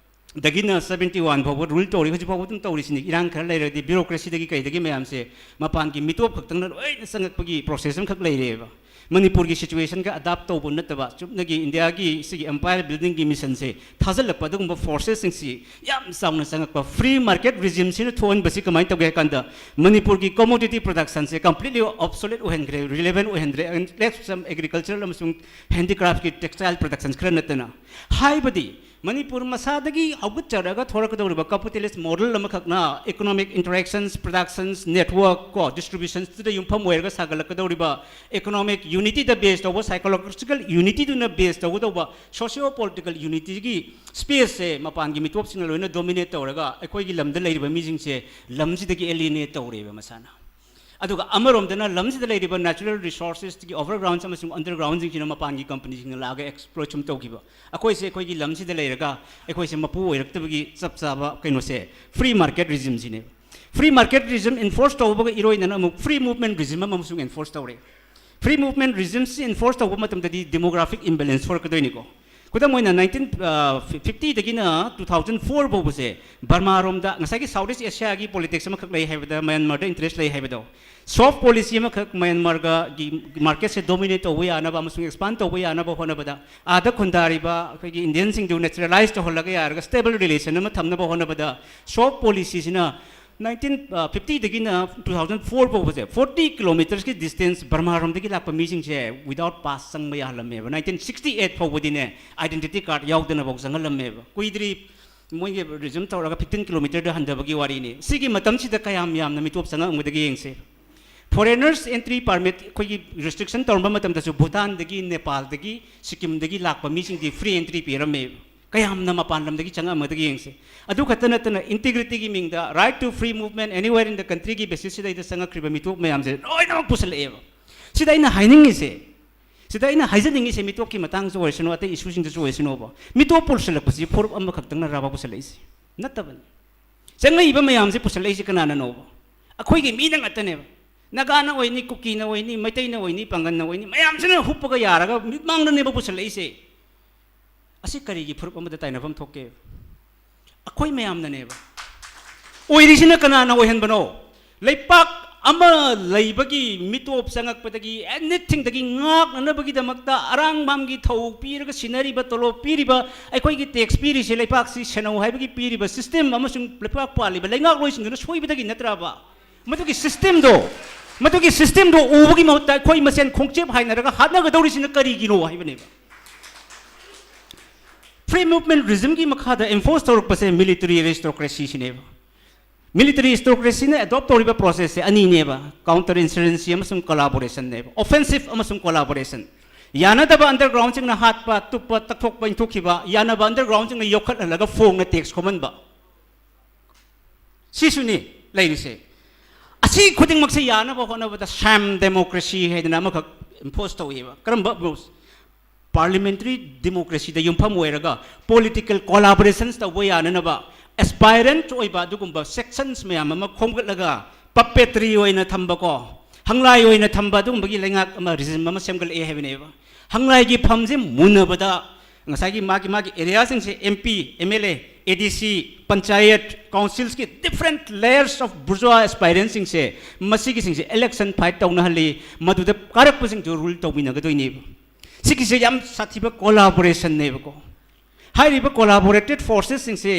ꯗꯒꯤꯅ ꯁꯕꯦꯟꯇꯤ ꯋꯥꯟ ꯐꯥꯎꯕ ꯔꯨꯜ ꯇꯧꯔꯤ, ꯍꯧꯖꯤꯛ ꯐꯥꯎꯕ ꯑꯗꯨꯝ ꯇꯧꯔꯤꯁꯤꯅꯤ꯫ ꯏꯔꯥꯡ ꯈꯔ ꯂꯩꯔꯗꯤ ꯕ꯭ꯌꯨꯔꯣꯀ꯭ꯔꯦꯁꯤꯗꯒꯤ ꯀꯩꯗꯒꯤ ꯃꯌꯥꯝꯁꯦ ꯃꯄꯥꯟꯒꯤ ꯃꯤꯇꯣꯞ ꯈꯛꯇꯪꯅ ꯂꯣꯏꯅ ꯆꯪꯉꯛꯄꯒꯤ ꯄ꯭ꯔꯣꯁꯦꯁ ꯑꯃꯈꯛ ꯂꯩꯔꯦꯕ꯫ ꯃꯅꯤꯄꯨꯔꯒꯤ ꯁꯤꯆꯨꯋꯦꯁꯟꯒ ꯑꯗꯥꯞ ꯇꯧꯕ ꯅꯠꯇꯕ, ꯆꯨꯝꯅꯒꯤ ꯏꯟꯗꯤꯌꯥꯒꯤ ꯁꯤꯒꯤ ꯑꯦꯝꯄꯥꯌꯔ ꯕꯤꯜꯗꯤꯡꯒꯤ ꯃꯤꯁꯟꯁꯦ ꯊꯥꯖꯤꯜꯂꯛꯄ ꯑꯗꯨꯒꯨꯝꯕ ꯐꯣꯔꯁꯦꯁꯁꯤꯡꯁꯤ ꯌꯥꯝ ꯆꯥꯎꯅ ꯆꯪꯉꯛꯄ꯫ ꯐ꯭ꯔꯤ ꯃꯥꯔꯀꯦꯠ ꯔꯤꯖꯤꯝꯁꯤꯅ ꯊꯣꯛꯍꯟꯕꯁꯤ ꯀꯃꯥꯏꯅ ꯇꯧꯒꯦ ꯍꯥꯏ ꯀꯥꯟꯗ, ꯃꯅꯤꯄꯨꯔꯒꯤ ꯀꯣꯃꯣꯗꯤꯇꯤ ꯄ꯭ꯔꯗꯛꯁꯟꯁꯦ completely ꯑꯣꯞꯁꯣꯂꯦꯠ ꯑꯣꯏꯍꯟꯈ꯭ꯔꯦ, ꯔꯤꯂꯦꯚꯦꯟ ꯑꯣꯏꯍꯟꯗ꯭ꯔꯦ꯫ And left some agricultural ꯑꯃꯁꯨꯡ ꯍꯦꯟꯗꯤꯀ꯭ꯔꯥꯐꯀꯤ ꯇꯦꯛꯁꯇꯥꯏꯜ ꯄ꯭ꯔꯗꯛꯁꯟꯁ ꯈꯔ ꯅꯠꯇꯅ꯫ ꯍꯥꯏꯕꯗꯤ ꯃꯅꯤꯄꯨꯔ ꯃꯁꯥꯗꯒꯤ ꯍꯧꯒꯠꯆꯔꯒ ꯊꯣꯔꯛꯀꯗꯧꯔꯤꯕ ꯀꯦꯄꯤꯇꯦꯂꯤꯁ ꯃꯣꯗꯦꯜ ꯑꯃꯈꯛꯅ ꯏꯀꯣꯅꯣꯃꯤꯛ ꯏꯟꯇꯔꯦꯛꯁꯟꯁ, ꯄ꯭ꯔꯗꯛꯁꯟꯁ, ꯅꯦꯠꯋꯔꯛ ꯀꯣ, ꯗꯤꯁꯇ꯭ꯔꯤꯕ꯭ꯌꯨꯁꯟꯁꯇꯨꯗ ꯌꯨꯝꯐꯝ ꯑꯣꯏꯔꯒ ꯁꯥꯒꯠꯂꯛꯀꯗꯧꯔꯤꯕ ꯏꯀꯣꯅꯣꯃꯤꯛ ꯌꯨꯅꯤꯇꯤꯗ ꯕꯦꯁ ꯇꯧꯕ, ꯁꯥꯏꯀꯣꯂꯣꯖꯤꯀꯦꯜ ꯌꯨꯅꯤꯇꯤꯗꯨꯅ ꯕꯦꯁ ꯇꯧꯒꯗꯧꯕ ꯁꯣꯁꯤꯌꯣ ꯄꯣꯂꯤꯇꯤꯀꯦꯜ ꯌꯨꯅꯤꯇꯤꯒꯤ ꯁ꯭ꯄꯦꯁꯁꯦ ꯃꯄꯥꯟꯒꯤ ꯃꯤꯇꯣꯞꯁꯤꯡꯅ ꯂꯣꯏꯅ ꯗꯣꯃꯤꯅꯦꯠ ꯇꯧꯔꯒ ꯑꯩꯈꯣꯏꯒꯤ ꯂꯝꯗ ꯂꯩꯔꯤꯕ ꯃꯤꯁꯤꯡꯁꯦ ꯂꯝꯁꯤꯗꯒꯤ ꯑꯦꯂꯤꯅꯦꯠ ꯇꯧꯔꯦꯕ ꯃꯁꯥꯅ꯫ ꯑꯗꯨꯒ ꯑꯃꯔꯣꯝꯗꯅ ꯂꯝꯁꯤꯗ ꯂꯩꯔꯤꯕ ꯅꯦꯆꯔꯦꯜ ꯔꯤꯁꯣꯔꯁꯦꯁꯀꯤ ꯑꯣꯚꯔꯒ꯭ꯔꯥꯎꯟꯁ ꯑꯃꯁꯨꯡ ꯑꯟꯗꯔꯒ꯭ꯔꯥꯎꯟꯁꯤꯡꯁꯤꯅ ꯃꯄꯥꯟꯒꯤ ꯀꯝꯄꯅꯤꯁꯤꯡꯅ ꯂꯥꯛꯑꯒ ꯑꯦꯛꯁꯄ꯭ꯂꯣꯏꯠ ꯁꯨꯝ ꯇꯧꯈꯤꯕ꯫ ꯑꯩꯈꯣꯏꯁꯦ ꯑꯩꯈꯣꯏꯒꯤ ꯂꯝꯁꯤꯗ ꯂꯩꯔꯒ ꯑꯩꯈꯣꯏꯁꯦ ꯃꯄꯨ ꯑꯣꯏꯔꯛꯇꯕꯒꯤ ꯆꯞ ꯆꯥꯕ ꯀꯩꯅꯣꯁꯦ ꯐ꯭ꯔꯤ ꯃꯥꯔꯀꯦꯠ ꯔꯤꯖꯤꯝꯁꯤꯅꯦꯕ꯫ ꯐ꯭ꯔꯤ ꯃꯥꯔꯀꯦꯠ ꯔꯤꯖꯤꯝ ꯏꯟꯐꯣꯔꯁ ꯇꯧꯕꯒ ꯏꯔꯣꯏꯅꯅ ꯑꯃꯨꯛ ꯐ꯭ꯔꯤ ꯃꯨꯚꯃꯦꯟꯠ ꯔꯤꯖꯤꯝ ꯑꯃ ꯑꯃꯁꯨꯡ ꯏꯟꯐꯣꯔꯁ ꯇꯧꯔꯦ꯫ ꯐ꯭ꯔꯤ ꯃꯨꯚꯃꯦꯟꯠ ꯔꯤꯖꯤꯝꯁꯤ ꯏꯟꯐꯣꯔꯁ ꯇꯧꯕ ꯃꯇꯝꯗꯗꯤ ꯗꯦꯃꯣꯒ꯭ꯔꯥꯐꯤꯛ ꯏꯝꯕꯦꯂꯦꯟꯁ ꯊꯣꯔꯛꯀꯗꯣꯏꯅꯤꯀꯣ꯫ ꯈꯨꯗꯝ ꯑꯣꯏꯅ, ꯅꯥꯏꯟꯇꯤꯟ ꯐꯤꯐꯇꯤꯗꯒꯤꯅ ꯇꯨ ꯊꯥꯎꯖꯟ ꯐꯣꯔ ꯐꯥꯎꯕꯁꯦ ꯕꯔꯃꯥꯔꯣꯝꯗ, ꯉꯁꯥꯏꯒꯤ ꯁꯥꯎꯠ ꯏꯁ ꯑꯦꯁꯤꯌꯥꯒꯤ ꯄꯣꯂꯤꯇꯤꯛꯁ ꯑꯃꯈꯛ ꯂꯩ ꯍꯥꯏꯕꯗ, ꯃꯌꯥꯟꯃꯥꯔꯗ ꯏꯟꯇꯔꯦꯁ ꯂꯩ ꯍꯥꯏꯕꯗꯣ, ꯁꯣꯐ ꯄꯣꯂꯤꯁꯤ ꯑꯃꯈꯛ ꯃꯌꯥꯟꯃꯥꯔꯒꯤ ꯃꯥꯔꯀꯦꯠꯁꯦ ꯗꯣꯃꯤꯅꯦꯠ ꯇꯧꯕ ꯌꯥꯅꯕ ꯑꯃꯁꯨꯡ ꯑꯦꯛꯁꯄꯥꯟ ꯇꯧꯕ ꯌꯥꯅꯕ ꯍꯣꯠꯅꯕꯗ, ꯑꯥꯗ ꯈꯨꯟꯗꯥꯔꯤꯕ ꯑꯩꯈꯣꯏꯒꯤ ꯏꯟꯗꯤꯌꯟꯁꯤꯡꯗꯨ ꯅꯦꯆꯔꯦꯂꯥꯏꯁ ꯇꯧꯍꯜꯂꯒ ꯌꯥꯔꯒ ꯁ꯭ꯇꯦꯕꯜ ꯔꯤꯂꯦꯁꯟ ꯑꯃ ꯊꯝꯅꯕ ꯍꯣꯠꯅꯕꯗ, ꯁꯣꯐ ꯄꯣꯂꯤꯁꯤꯁꯤꯅ ꯅꯥꯏꯟꯇꯤꯟ ꯐꯤꯐꯇꯤꯗꯒꯤꯅ ꯇꯨ ꯊꯥꯎꯖꯟ ꯐꯣꯔ ꯐꯥꯎꯕꯁꯦ ꯐꯣꯔꯇꯤ ꯀꯤꯂꯣꯃꯤꯇꯔꯁꯀꯤ ꯗꯤꯁꯇꯦꯟꯁ ꯕꯔꯃꯥꯔꯣꯝꯗꯒꯤ ꯂꯥꯛꯄ ꯃꯤꯁꯤꯡꯁꯦ ꯋꯤꯗꯥꯎꯠ ꯄꯥꯁ ꯆꯪꯕ ꯌꯥꯍꯜꯂꯝꯃꯦꯕ꯫ ꯅꯥꯏꯟꯇꯤꯟ ꯁꯤꯛꯁꯇꯤ ꯑꯩꯠ ꯐꯥꯎꯕꯗꯤꯅꯦ ꯑꯥꯏꯗꯦꯟꯇꯤꯇꯤ ꯀꯥꯔꯗ ꯌꯥꯎꯗꯅꯐꯥꯎ ꯆꯪꯍꯜꯂꯝꯃꯦꯕ꯫ ꯀꯨꯏꯗ꯭ꯔꯤ ꯃꯣꯏꯒꯤ ꯔꯤꯖꯨꯝ ꯇꯧꯔꯒ ꯐꯤꯐꯇꯤꯟ ꯀꯤꯂꯣꯃꯤꯇꯔꯗ ꯍꯟꯊꯕꯒꯤ ꯋꯥꯔꯤꯅꯤ꯫ ꯁꯤꯒꯤ ꯃꯇꯝꯁꯤꯗ ꯀꯌꯥꯝ ꯌꯥꯝꯅ ꯃꯤꯇꯣꯞ ꯆꯪꯉꯛꯑꯝꯒꯗꯒꯦ ꯌꯦꯡꯁꯦ꯫ ꯐꯣꯔꯦꯅꯔꯁ ꯑꯦꯟꯇ꯭ꯔꯤ ꯄꯥꯔꯃꯤꯠ ꯑꯩꯈꯣꯏꯒꯤ ꯔꯤꯁꯇ꯭ꯔꯤꯛꯁꯟ ꯇꯧꯔꯝꯕ ꯃꯇꯝꯗꯁꯨ ꯚꯨꯇꯥꯟꯗꯒꯤ, ꯅꯦꯄꯥꯜꯗꯒꯤ, ꯁꯤꯛꯀꯤꯝꯗꯒꯤ ꯂꯥꯛꯄ ꯃꯤꯁꯤꯡꯗꯤ ꯐ꯭ꯔꯤ ꯑꯦꯟꯇ꯭ꯔꯤ ꯄꯤꯔꯝꯃꯦꯕ꯫ ꯀꯌꯥꯝꯅ ꯃꯄꯥꯟ ꯂꯝꯗꯒꯤ ꯆꯪꯉꯛꯑꯝꯒꯗꯒꯦ ꯌꯦꯡꯁꯦ꯫ ꯑꯗꯨ ꯈꯛꯇ ꯅꯠꯇꯅ ꯏꯟꯇꯤꯒ꯭ꯔꯤꯇꯤꯒꯤ ꯃꯤꯡꯗ, right to free movement anywhere in the countryꯒꯤ ꯕꯦꯁꯤꯁꯁꯤꯗꯩꯗ ꯆꯪꯉꯛꯈ꯭ꯔꯤꯕ ꯃꯤꯇꯣꯞ ꯃꯌꯥꯝꯁꯦ ꯂꯣꯏꯅꯃꯛ ꯄꯨꯁꯜꯂꯛꯑꯦꯕ꯫ ꯁꯤꯗ ꯑꯩꯅ ꯍꯥꯏꯅꯤꯡꯉꯤꯁꯦ, ꯁꯤꯗ ꯑꯩꯅ ꯍꯥꯏꯖꯅꯤꯡꯉꯤꯁꯦ, ꯃꯤꯇꯣꯞꯀꯤ ꯃꯇꯥꯡꯁꯨ ꯑꯣꯏꯔꯁꯅꯨ, ꯑꯇꯩ ꯏꯁꯨꯁꯤꯡꯗꯁꯨ ꯑꯣꯏꯔꯁꯅꯨꯕ, ꯃꯤꯇꯣꯞ ꯄꯨꯁꯜꯂꯛꯄꯁꯤ ꯐꯨꯔꯨꯞ ꯑꯃꯈꯛꯇꯪꯅ ꯔꯥꯕ ꯄꯨꯁꯜꯂꯛꯏꯁꯦ? ꯅꯠꯇꯕꯅꯤ꯫ ꯆꯪꯉꯛꯏꯕ ꯃꯌꯥꯝꯁꯦ ꯄꯨꯁꯜꯂꯛꯏꯁꯦ ꯀꯅꯥꯅꯅꯣꯕ? ꯑꯩꯈꯣꯏꯒꯤ ꯃꯤꯅ ꯉꯥꯛꯇꯅꯦꯕ꯫ ꯅꯥꯒꯥꯅ ꯑꯣꯏꯅꯤ, ꯀꯨꯀꯤꯅ ꯑꯣꯏꯅꯤ, ꯃꯩꯇꯩꯅ ꯑꯣꯏꯅꯤ, ꯄꯥꯡꯒꯜꯅ ꯑꯣꯏꯅꯤ, ꯃꯌꯥꯝꯁꯤꯅ ꯍꯨꯞꯄꯒ ꯌꯥꯔꯒ ꯃꯤꯠꯃꯥꯡꯗꯅꯦꯕ ꯄꯨꯁꯜꯂꯛꯏꯁꯦ꯫ ꯑꯁꯤ ꯀꯔꯤꯒꯤ ꯐꯨꯔꯨꯞ ꯑꯃꯗ ꯇꯥꯏꯅꯐꯝ ꯊꯣꯛꯀꯦ? ꯑꯩꯈꯣꯏ ꯃꯌꯥꯝꯅꯅꯦꯕ꯫ ꯑꯣꯏꯔꯤꯁꯤꯅ ꯀꯅꯥꯅ ꯑꯣꯏꯍꯟꯕꯅꯣ? ꯂꯩꯄꯥꯛ ꯑꯃ ꯂꯩꯕꯒꯤ ꯃꯤꯇꯣꯞ ꯆꯪꯉꯛꯄꯗꯒꯤ, ꯑꯦꯅꯤꯊꯤꯡꯗꯒꯤ ꯉꯥꯛꯅꯅꯕꯒꯤꯗꯃꯛꯇ ꯑꯔꯥꯡꯕꯝꯒꯤ ꯊꯧ ꯄꯤꯔꯒ ꯁꯤꯟꯅꯔꯤꯕ, ꯇꯣꯂꯣꯞ ꯄꯤꯔꯤꯕ, ꯑꯩꯈꯣꯏꯒꯤ ꯇꯦꯛꯁ ꯄꯤꯔꯤꯁꯦ, ꯂꯩꯄꯥꯛꯁꯤ ꯁꯦꯟꯅꯧ ꯍꯥꯏꯕꯒꯤ ꯄꯤꯔꯤꯕ ꯁꯤꯁꯇꯦꯝ ꯑꯃꯁꯨꯡ ꯂꯩꯄꯥꯛ ꯄꯥꯜꯂꯤꯕ ꯂꯩꯉꯥꯛꯂꯣꯏꯁꯤꯡꯗꯨꯅ ꯁꯣꯏꯕꯗꯒꯤ ꯅꯠꯇ꯭ꯔꯕ? ꯃꯗꯨꯒꯤ ꯁꯤꯁꯇꯦꯝꯗꯣ, ꯃꯗꯨꯒꯤ ꯁꯤꯁꯇꯦꯝꯗꯣ ꯎꯕꯒꯤ ꯃꯍꯨꯠꯇ ꯑꯩꯈꯣꯏ ꯃꯁꯦꯟ ꯈꯣꯡꯆꯦꯞ ꯍꯥꯏꯅꯔꯒ ꯍꯥꯠꯅꯒꯗꯧꯔꯤꯁꯤꯅ ꯀꯔꯤꯒꯤꯅꯣ ꯍꯥꯏꯕꯅꯦꯕ꯫ ꯐ꯭ꯔꯤ ꯃꯨꯚꯃꯦꯟꯠ ꯔꯤꯖꯝꯒꯤ ꯃꯈꯥꯗ ꯏꯝꯄꯣꯁ ꯇꯧꯔꯛꯄꯁꯦ ꯃꯤꯂꯤꯇꯔꯤ ꯑꯦꯔꯤꯁꯇꯣꯀ꯭ꯔꯦꯁꯤꯁꯤꯅꯦꯕ꯫ ꯃꯤꯂꯤꯇꯔꯤ ꯑꯦꯔꯤꯁꯇꯣꯀ꯭ꯔꯦꯁꯤꯅ ꯑꯦꯗꯣꯞ ꯇꯧꯔꯤꯕ ꯄ꯭ꯔꯣꯁꯦꯁꯁꯦ ꯑꯅꯤꯅꯦꯕ, ꯀꯥꯎꯟꯇꯔ ꯏꯟꯁꯔꯖꯦꯟꯁꯤ ꯑꯃꯁꯨꯡ ꯀꯣꯂꯥꯕꯣꯔꯦꯁꯟꯅꯦꯕ, ꯑꯣꯐꯦꯟꯁꯤꯞ ꯑꯃꯁꯨꯡ ꯀꯣꯂꯥꯕꯣꯔꯦꯁꯟ꯫ ꯌꯥꯅꯗꯕ ꯑꯟꯗꯔꯒ꯭ꯔꯥꯎꯟꯁꯤꯡꯅ ꯍꯥꯠꯄ, ꯇꯨꯞꯄ, ꯇꯛꯊꯣꯛꯄ, ꯏꯟꯊꯣꯛꯈꯤꯕ, ꯌꯥꯅꯕ ꯑꯟꯗꯔꯒ꯭ꯔꯥꯎꯟꯁꯤꯡꯅ ꯌꯣꯛꯈꯠꯍꯜꯂꯒ ꯐꯣꯡꯅ ꯇꯦꯛꯁ ꯈꯣꯝꯍꯟꯕ꯫ ꯁꯤꯁꯨꯅꯤ ꯂꯩꯔꯤꯁꯦ꯫ ꯑꯁꯤ ꯈꯨꯗꯤꯡꯃꯛꯁꯦ ꯌꯥꯅꯕ ꯍꯣꯠꯅꯕꯗ ꯁꯦꯝ ꯗꯦꯃꯣꯀ꯭ꯔꯦꯁꯤ ꯍꯥꯏꯗꯅ ꯑꯃꯈꯛ ꯏꯝꯄꯣꯁ ꯇꯧꯏꯕ꯫ ꯀꯔꯝꯕ? ꯄꯥꯔꯂꯤꯌꯥꯃꯦꯟꯇꯔꯤ ꯗꯦꯃꯣꯀ꯭ꯔꯦꯁꯤꯗ ꯌꯨꯝꯐꯝ ꯑꯣꯏꯔꯒ ꯄꯣꯂꯤꯇꯤꯀꯦꯜ ꯀꯣꯂꯥꯕꯣꯔꯦꯁꯟꯁ ꯇꯧꯕ ꯌꯥꯅꯅꯕ ꯑꯦꯁꯄꯥꯏꯔꯦꯟꯠ ꯑꯣꯏꯕ ꯑꯗꯨꯒꯨꯝꯕ ꯁꯦꯛꯁꯟꯁ ꯃꯌꯥꯝ ꯑꯃ ꯈꯣꯝꯒꯠꯂꯒ ꯄꯄꯦꯇ꯭ꯔꯤ ꯑꯣꯏꯅ ꯊꯝꯕꯀꯣ, ꯍꯪꯂꯥꯏ ꯑꯣꯏꯅ ꯊꯝꯕ ꯑꯗꯨꯒꯨꯝꯕꯒꯤ ꯂꯩꯉꯥꯛ ꯑꯃ, ꯔꯤꯖꯤꯝ ꯑꯃ ꯁꯦꯝꯒꯠꯂꯛꯑꯦ ꯍꯥꯏꯕꯅꯦꯕ꯫ ꯍꯪꯂꯥꯏꯒꯤ ꯐꯝꯁꯦ ꯃꯨꯟꯅꯕꯗ ꯉꯁꯥꯏꯒꯤ ꯃꯥꯒꯤ, ꯃꯥꯒꯤ ꯑꯦꯔꯤꯌꯥꯁꯤꯡꯁꯦ M P, M L A, A D C, panchayat, ꯀꯥꯎꯟꯁꯤꯜꯁꯀꯤ ꯗꯤꯐ꯭ꯔꯦꯟꯠ ꯂꯦꯌꯔꯁ ꯑꯣꯐ ꯕꯨꯔꯖ꯭ꯋꯥ ꯑꯦꯁꯄꯥꯏꯔꯦꯟꯁꯤꯡꯁꯦ, ꯃꯁꯤꯒꯤꯁꯤꯡꯁꯦ ꯏꯂꯦꯛꯁꯟ ꯐꯥꯏꯠ ꯇꯧꯅꯍꯜꯂꯤ꯫ ꯃꯗꯨꯗ ꯀꯥꯔꯛꯄꯁꯤꯡꯗꯨ ꯔꯨꯜ ꯇꯧꯃꯤꯟꯅꯒꯗꯣꯏꯅꯦꯕ꯫ ꯁꯤꯒꯤꯁꯦ ꯌꯥꯝ ꯁꯥꯊꯤꯕ ꯀꯣꯂꯥꯕꯣꯔꯦꯁꯟꯅꯦꯕꯀꯣ꯫ ꯍꯥꯏꯔꯤꯕ ꯀꯣꯂꯥꯕꯣꯔꯦꯇꯦꯠ ꯐꯣꯔꯁꯦꯁꯁꯤꯡꯁꯦ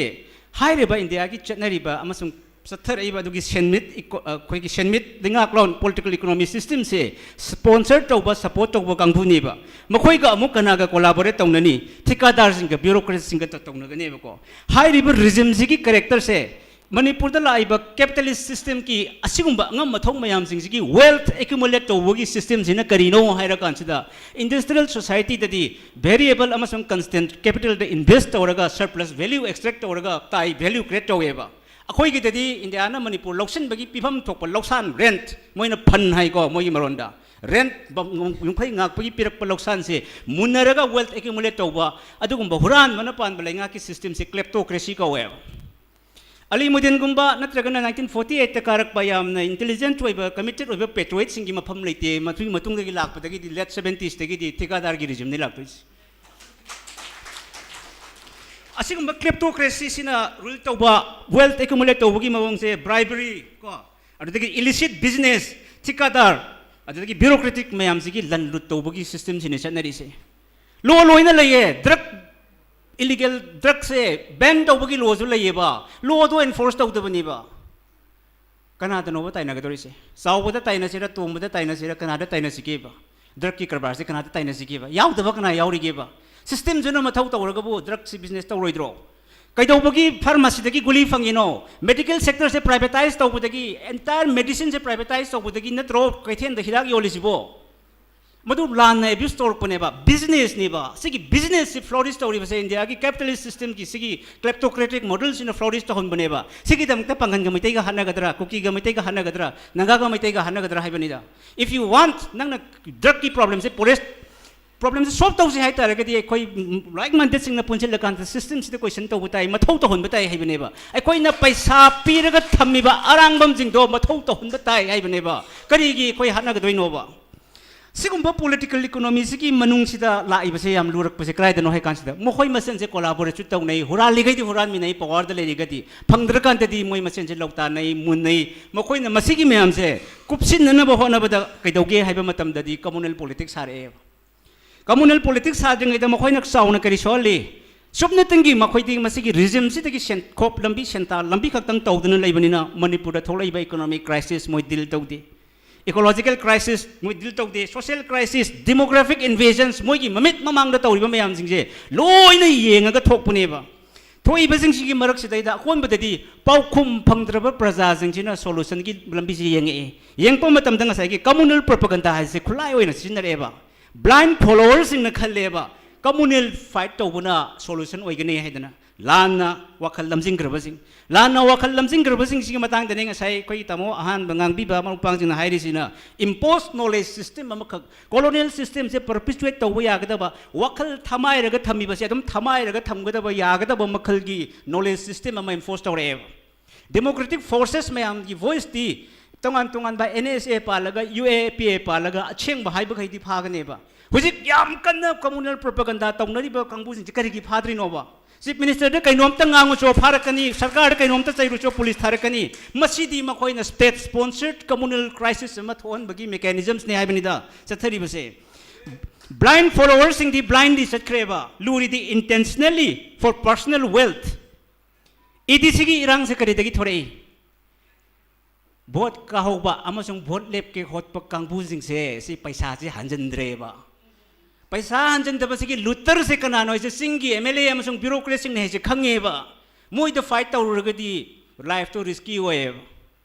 ꯍꯥꯏꯔꯤꯕ ꯏꯟꯗꯤꯌꯥꯒꯤ ꯆꯠꯅꯔꯤꯕ ꯑꯃꯁꯨꯡ ꯆꯠꯊꯔꯛꯏꯕ ꯑꯗꯨꯒꯤ ꯁꯦꯟꯃꯤꯠ ꯏꯀꯣ-, ꯑ, ꯑꯩꯈꯣꯏꯒꯤ ꯁꯦꯟꯃꯤꯠ ꯂꯩꯉꯥꯛꯂꯣꯟ, political economy system ꯁꯦ sponsor ꯇꯧꯕ, support ꯇꯧꯕ ꯀꯥꯡꯕꯨꯅꯦꯕ꯫ ꯃꯈꯣꯏꯒ ꯑꯃꯨꯛ ꯀꯅꯥꯒ collaborate ꯇꯧꯅꯅꯤ? ꯊꯤꯀꯥꯗꯥꯔꯁꯤꯡꯒ bureaucratꯁꯤꯡꯒ ꯇ-, ꯇꯧꯅꯒꯅꯦꯕꯀꯣ꯫ ꯍꯥꯏꯔꯤꯕ regime ꯁꯤꯒꯤ character ꯁꯦ ꯃꯅꯤꯄꯨꯔꯗ ꯂꯥꯛꯏꯕ capitalist system ꯀꯤ ꯑꯁꯤꯒꯨꯝꯕ ꯑꯉꯝ ꯑꯊꯧ ꯃꯌꯥꯝꯁꯤꯡꯁꯤꯒꯤ wealth accumulate ꯇꯧꯕꯒꯤ system ꯁꯤꯅ ꯀꯔꯤꯅꯣ ꯍꯥꯏꯔꯀꯥꯟꯁꯤꯗ, industrial society ꯗꯗꯤ variable ꯑꯃꯁꯨꯡ constant capital ꯗ invest ꯇꯧꯔꯒ surplus value extract ꯇꯧꯔꯒ ꯇꯥꯏ, value create ꯇꯧꯋꯦꯕ꯫ ꯑꯩꯈꯣꯏꯒꯤꯗꯗꯤ ꯏꯟꯗꯤꯌꯥꯅ ꯃꯅꯤꯄꯨꯔ ꯂꯧꯁꯤꯟꯕꯒꯤ ꯄꯤꯐꯝ ꯊꯣꯛꯄ ꯂꯧꯁꯥꯟ, rent, ꯃꯣꯏꯅ fund ꯍꯥꯏꯀꯣ ꯃꯣꯏꯒꯤ ꯃꯔꯣꯟꯗ, rent ꯌꯨꯝꯈꯩ ꯉꯥꯛꯄꯒꯤ ꯄꯤꯔꯛꯄ ꯂꯧꯁꯥꯟꯁꯦ ꯃꯨꯟꯅꯔꯒ wealth accumulate ꯇꯧꯕ, ꯑꯗꯨꯒꯨꯝꯕ ꯍꯨꯔꯥꯟꯕꯅ ꯄꯥꯟꯕ ꯂꯩꯉꯥꯛꯀꯤ system ꯁꯦ kleptocracy ꯀꯧꯋꯦꯕ꯫ ꯑꯂꯤꯃꯨꯗꯤꯟꯒꯨꯝꯕ ꯅꯠꯇ꯭ꯔꯒꯅ nineteen forty eight ꯇ ꯀꯥꯔꯛꯄ ꯌꯥꯝꯅ intelligent ꯑꯣꯏꯕ, committed ꯑꯣꯏꯕ patriots ꯁꯤꯡꯒꯤ ꯃꯐꯝ ꯂꯩꯇꯦ꯫ ꯃꯗꯨꯒꯤ ꯃꯇꯨꯡꯗꯒꯤ ꯂꯥꯛꯄꯗꯒꯤꯗꯤ, late seventies ꯇꯒꯤꯗꯤ ꯊꯤꯀꯥꯗꯥꯔꯒꯤ regime ꯅꯤ ꯂꯥꯛꯇꯣꯏꯁꯦ꯫ ꯑꯁꯤꯒꯨꯝꯕ kleptocracy ꯁꯤꯅ rule ꯇꯧꯕ, wealth accumulate ꯇꯧꯕꯒꯤ ꯃꯑꯣꯡꯁꯦ, bribery ꯀꯣ, ꯑꯗꯨꯗꯒꯤ illicit business, ꯊꯤꯀꯥꯗꯥꯔ, ꯑꯗꯨꯗꯒꯤ bureaucratic ꯃꯌꯥꯝꯁꯤꯒꯤ ꯂꯟ ꯂꯨꯠ ꯇꯧꯕꯒꯤ system ꯁꯤꯅ ꯆꯠꯅꯔꯤꯁꯦ꯫ Law ꯂꯣꯏꯅ ꯂꯩꯌꯦ, drug, illegal drug ꯁꯦ ban ꯇꯧꯕꯒꯤ law ꯁꯨ ꯂꯩꯌꯦꯕ, law ꯗꯣ enforce ꯇꯧꯗꯕꯅꯦꯕ꯫ ꯀꯅꯥꯗꯅꯣꯕ ꯇꯥꯏꯅꯒꯗꯧꯔꯤꯁꯦ? ꯆꯥꯎꯕꯗ ꯇꯥꯏꯅꯁꯤꯔ, ꯇꯣꯡꯕꯗ ꯇꯥꯏꯅꯁꯤꯔ, ꯀꯅꯥꯗ ꯇꯥꯏꯅꯁꯤꯒꯦꯕ? Drug ꯀꯤ ꯀꯔꯕꯥꯔꯁꯦ ꯀꯅꯥꯗ ꯇꯥꯏꯅꯁꯤꯒꯦꯕ? ꯌꯥꯎꯗꯕ ꯀꯅꯥ ꯌꯥꯎꯔꯤꯒꯦꯕ? System ꯁꯤꯅ ꯃꯊꯧ ꯇꯧꯔꯒꯕꯨ drug ꯁꯤ business ꯇꯧꯔꯣꯏꯗ꯭ꯔꯣ? ꯀꯩꯗꯧꯕꯒꯤ pharmacy ꯗꯒꯤ ꯒꯨꯂꯤ ꯐꯪꯉꯤꯅꯣ? Medical sector ꯁꯦ privatize ꯇꯧꯕꯗꯒꯤ, entire medicine ꯁꯦ privatize ꯇꯧꯕꯗꯒꯤ ꯅꯠꯇ꯭ꯔꯣ ꯀꯩꯊꯦꯜꯗ ꯍꯤꯗꯥꯛ ꯌꯣꯜꯂꯤꯁꯤꯕꯣ? ꯃꯗꯨ ꯂꯥꯟꯅ abuse ꯇꯧꯔꯛꯄꯅꯦꯕ, business ꯅꯦꯕ꯫ ꯁꯤꯒꯤ business ꯁꯤ flourish ꯇꯧꯔꯤꯕꯁꯦ ꯏꯟꯗꯤꯌꯥꯒꯤ capitalist system ꯒꯤ ꯁꯤꯒꯤ kleptocratic model ꯁꯤꯅ flourish ꯇꯧꯍꯟꯕꯅꯦꯕ꯫ ꯁꯤꯒꯤꯗꯃꯛꯇ ꯄꯥꯡꯒꯟꯒ ꯃꯩꯇꯩꯒ ꯍꯥꯠꯅꯒꯗ꯭ꯔꯥ, ꯀꯨꯀꯤꯒ ꯃꯩꯇꯩꯒ ꯍꯥꯠꯅꯒꯗ꯭ꯔꯥ, ꯅꯥꯒꯥꯒ ꯃꯩꯇꯩꯒ ꯍꯥꯠꯅꯒꯗ꯭ꯔꯥ ꯍꯥꯏꯕꯅꯤꯗ꯫ If you want, ꯅꯪꯅ drug ꯀꯤ problem ꯁꯦ forest problem ꯁꯦ solve ꯇꯧꯁꯦ ꯍꯥꯏ ꯇꯥꯔꯒꯗꯤ ꯑꯩꯈꯣꯏ like minded ꯁꯤꯡꯅ ꯄꯨꯟꯁꯤꯜꯂꯀꯥꯟꯗ system ꯁꯤꯗ question ꯇꯧꯕ ꯇꯥꯏ, ꯃꯊꯧ ꯇꯧꯍꯟꯕ ꯇꯥꯏ ꯍꯥꯏꯕꯅꯦꯕ꯫ ꯑꯩꯈꯣꯏꯅ ꯄꯩꯁꯥ ꯄꯤꯔꯒ ꯊꯝꯃꯤꯕ ꯑꯔꯥꯡꯕꯝꯁꯤꯡꯗꯣ ꯃꯊꯧ ꯇꯧꯍꯟꯕ ꯇꯥꯏ ꯍꯥꯏꯕꯅꯦꯕ꯫ ꯀꯔꯤꯒꯤ ꯑꯩꯈꯣꯏ ꯍꯥꯠꯅꯒꯗꯣꯏꯅꯣꯕ? ꯁꯤꯒꯨꯝꯕ political economy ꯁꯤꯒꯤ ꯃꯅꯨꯡꯁꯤꯗ ꯂꯥꯛꯏꯕꯁꯦ ꯌꯥꯝ ꯂꯨꯔꯛꯄꯁꯦ ꯀꯗꯥꯏꯗꯅꯣ ꯍꯥꯏ ꯀꯥꯟꯁꯤꯗ, ꯃꯈꯣꯏ ꯃꯁꯦꯟꯁꯦ collaborate ꯁꯨ ꯇꯧꯅꯩ, ꯍꯨꯔꯥꯜꯂꯤꯈꯩꯗꯤ ꯍꯨꯔꯥꯟꯃꯤꯟꯅꯩ, power ꯗ ꯂꯩꯔꯤꯒꯗꯤ, ꯐꯪꯗ꯭ꯔꯀꯥꯟꯗꯗꯤ ꯃꯣꯏ ꯃꯁꯦꯟꯁꯦ ꯂꯧꯇꯥꯟꯅꯩ, ꯃꯨꯟꯅꯩ꯫ ꯃꯈꯣꯏꯅ ꯃꯁꯤꯒꯤ ꯃꯌꯥꯝꯁꯦ ꯀꯨꯞꯁꯤꯟꯅꯅꯕ ꯍꯣꯠꯅꯕꯗ ꯀꯩꯗꯧꯒꯦ ꯍꯥꯏꯕ ꯃꯇꯝꯗꯗꯤ communal politics ꯁꯥꯔꯛꯑꯦꯕ꯫ Communal politics ꯁꯥꯗ꯭ꯔꯤꯉꯩꯗ ꯃꯈꯣꯏꯅ ꯆꯥꯎꯅ ꯀꯔꯤ ꯁꯣꯛꯍꯜꯂꯤ? ꯁꯨꯞꯅꯇꯪꯒꯤ ꯃꯈꯣꯏꯗꯤ ꯃꯁꯤꯒꯤ ꯔꯤꯖꯤꯝꯁꯤꯗꯒꯤ ꯁꯦꯟꯈꯣꯞ ꯂꯝꯕꯤ ꯁꯦꯟꯇꯥ ꯂꯝꯕꯤ ꯈꯛꯇꯪ ꯇꯧꯗꯨꯅ ꯂꯩꯕꯅꯤꯅ ꯃꯅꯤꯄꯨꯔꯗ ꯊꯣꯛꯂꯛꯏꯕ ꯏꯀꯣꯅꯣꯃꯤꯛ ꯀ꯭ꯔꯥꯏꯁꯤꯁ ꯃꯣꯏ ꯗꯤꯜ ꯇꯧꯗꯦ, ꯏꯀꯣꯂꯣꯖꯤꯀꯦꯜ ꯀ꯭ꯔꯥꯏꯁꯤꯁ ꯃꯣꯏ ꯗꯤꯜ ꯇꯧꯗꯦ, ꯁꯣꯁꯤꯌꯦꯜ ꯀ꯭ꯔꯥꯏꯁꯤꯁ, ꯗꯤꯃꯣꯒ꯭ꯔꯥꯐꯤꯛ ꯏꯟꯚꯦꯖꯟꯁ, ꯃꯣꯏꯒꯤ ꯃꯃꯤꯠ ꯃꯃꯥꯡꯗ ꯇꯧꯔꯤꯕ ꯃꯌꯥꯝꯁꯤꯡꯁꯦ ꯂꯣꯏꯅ ꯌꯦꯡꯉꯒ ꯊꯣꯛꯄꯅꯦꯕ꯫ ꯊꯣꯛꯏꯕꯁꯤꯡꯁꯤꯒꯤ ꯃꯔꯛꯁꯤꯗꯩꯗ ꯑꯀꯣꯟꯕꯗꯗꯤ ꯄꯥꯎꯈꯨꯝ ꯐꯪꯗ꯭ꯔꯕ ꯄ꯭ꯔꯖꯥꯁꯤꯡꯁꯤꯅ ꯁꯣꯂꯨꯁꯟꯒꯤ ꯂꯝꯕꯤꯁꯤ ꯌꯦꯡꯉꯛꯏ꯫ ꯌꯦꯡꯉꯛꯄ ꯃꯇꯝꯗ ꯉꯁꯥꯏꯒꯤ ꯀꯝꯃꯨꯅꯦꯜ ꯄ꯭ꯔꯣꯄꯒꯟꯗꯥ ꯍꯥꯏꯁꯦ ꯈꯨꯠꯂꯥꯏ ꯑꯣꯏꯅ ꯁꯤꯖꯤꯟꯅꯔꯛꯑꯦꯕ꯫ ꯕ꯭ꯂꯥꯏꯟ ꯐꯣꯂꯣꯋꯔꯁꯤꯡꯅ ꯈꯜꯂꯦꯕ ꯀꯝꯃꯨꯅꯦꯜ ꯐꯥꯏꯠ ꯇꯧꯕꯅ ꯁꯣꯂꯨꯁꯟ ꯑꯣꯏꯒꯅꯤ ꯍꯥꯏꯗꯅ ꯂꯥꯟꯅ ꯋꯥꯈꯜ ꯂꯝꯖꯤꯡꯈ꯭ꯔꯕꯁꯤꯡ, ꯂꯥꯟꯅ ꯋꯥꯈꯜ ꯂꯝꯖꯤꯡꯈ꯭ꯔꯕꯁꯤꯡꯁꯤꯒꯤ ꯃꯇꯥꯡꯗꯅꯦ ꯉꯁꯥꯏ ꯑꯩꯈꯣꯏꯒꯤ ꯇꯥꯃꯣ ꯑꯍꯥꯟꯕ ꯉꯥꯡꯕꯤꯕ ꯃꯔꯨꯞ ꯃꯄꯥꯡꯁꯤꯡꯅ ꯍꯥꯏꯔꯤꯁꯤꯅ, ꯏꯝꯄꯣꯁ ꯅꯣꯂꯦꯖ ꯁꯤꯁꯇꯦꯝ ꯑꯃꯈꯛ, ꯀꯣꯂꯣꯅꯤꯌꯦꯜ ꯁꯤꯁꯇꯦꯝꯁꯦ ꯄꯔꯄꯤꯆꯨꯋꯦꯠ ꯇꯧꯕ ꯌꯥꯒꯗꯕ, ꯋꯥꯈꯜ ꯊꯃꯥꯏꯔꯒ ꯊꯝꯃꯤꯕꯁꯦ ꯑꯗꯨꯝ ꯊꯃꯥꯏꯔꯒ ꯊꯝꯒꯗꯕ ꯌꯥꯒꯗꯕ ꯃꯈꯜꯒꯤ ꯅꯣꯂꯦꯖ ꯁꯤꯁꯇꯦꯝ ꯑꯃ ꯏꯝꯄꯣꯁ ꯇꯧꯔꯛꯑꯦꯕ꯫ ꯗꯦꯃꯣꯀ꯭ꯔꯦꯇꯤꯛ ꯐꯣꯔꯁꯦꯁ ꯃꯌꯥꯝꯒꯤ ꯚꯣꯏꯁꯇꯤ ꯇꯣꯉꯥꯟ ꯇꯣꯉꯥꯟꯕ ꯑꯦꯟ ꯑꯦꯁ ꯑꯦ ꯄꯥꯜꯂꯒ, ꯌꯨ ꯑꯦ ꯄꯤ ꯑꯦ ꯄꯥꯜꯂꯒ ꯑꯁꯦꯡꯕ ꯍꯥꯏꯕꯈꯩꯗꯤ ꯐꯥꯒꯅꯦꯕ꯫ ꯍꯧꯖꯤꯛ ꯌꯥꯝ ꯀꯟꯅ ꯀꯝꯃꯨꯅꯦꯜ ꯄ꯭ꯔꯣꯄꯒꯟꯗꯥ ꯇꯧꯅꯔꯤꯕ ꯀꯥꯡꯕꯨꯁꯤꯡꯁꯦ ꯀꯔꯤꯒꯤ ꯐꯥꯗ꯭ꯔꯤꯅꯣꯕ? ꯆꯤꯐ ꯃꯤꯅꯤꯁꯇꯔꯗ ꯀꯩꯅꯣꯝꯇ ꯉꯥꯡꯉꯨꯆꯣ ꯐꯥꯔꯛꯀꯅꯤ, ꯁꯔꯀꯥꯔꯗ ꯀꯩꯅꯣꯝꯇ ꯆꯩꯔꯨꯆꯣ ꯄꯨꯂꯤꯁ ꯊꯥꯔꯛꯀꯅꯤ꯫ ꯃꯁꯤꯗꯤ ꯃꯈꯣꯏꯅ ꯁ꯭ꯇꯦꯠ ꯁ꯭ꯄꯣꯟꯁꯔꯠ ꯀꯝꯃꯨꯅꯦꯜ ꯀ꯭ꯔꯥꯏꯁꯤꯁ ꯑꯃ ꯊꯣꯛꯍꯟꯕꯒꯤ ꯃꯦꯀꯥꯅꯤꯖꯝꯁꯅꯤ ꯍꯥꯏꯕꯅꯤꯗ ꯆꯠꯊꯔꯤꯕꯁꯦ꯫ ꯕ꯭ꯂꯥꯏꯟ ꯐꯣꯂꯣꯋꯔꯁꯤꯡꯗꯤ ꯕ꯭ꯂꯥꯏꯟꯂꯤ ꯆꯠꯈ꯭ꯔꯦꯕ, ꯂꯨꯔꯤꯗꯤ ꯏꯟꯇꯦꯟꯁꯅꯦꯜꯂꯤ ꯐꯣꯔ ꯄꯔꯁꯅꯦꯜ ꯋꯦꯜꯊ꯫ ꯏꯗꯤ ꯁꯤꯒꯤ ꯏꯔꯥꯡꯁꯦ ꯀꯔꯤꯗꯒꯤ ꯊꯣꯔꯛꯏ? ꯚꯣꯠ ꯀꯥꯍꯧꯕ ꯑꯃꯁꯨꯡ ꯚꯣꯠ ꯂꯦꯞꯀꯦ ꯍꯣꯠꯄ ꯀꯥꯡꯕꯨꯁꯤꯡꯁꯦ ꯁꯤ ꯄꯩꯁꯥꯁꯦ ꯍꯟꯖꯤꯟꯗ꯭ꯔꯦꯕ꯫ ꯄꯩꯁꯥ ꯍꯟꯖꯤꯟꯗꯕꯁꯤꯒꯤ ꯂꯨꯇꯔꯁꯦ ꯀꯅꯥꯅꯣ ꯍꯥꯏꯁꯦ ꯆꯤꯡꯒꯤ ꯑꯦꯝ ꯑꯦꯜ ꯑꯦ ꯑꯃꯁꯨꯡ ꯕ꯭ꯌꯨꯔꯣꯀ꯭ꯔꯦꯠꯁꯤꯡꯅ ꯍꯥꯏꯁꯦ ꯈꯪꯉꯦꯕ꯫ ꯃꯣꯏꯗ ꯐꯥꯏꯠ ꯇꯧꯔꯨꯔꯒꯗꯤ ꯂꯥꯏꯐꯇꯣ ꯔꯤꯁꯀꯤ ꯑꯣꯏꯌꯦꯕ꯫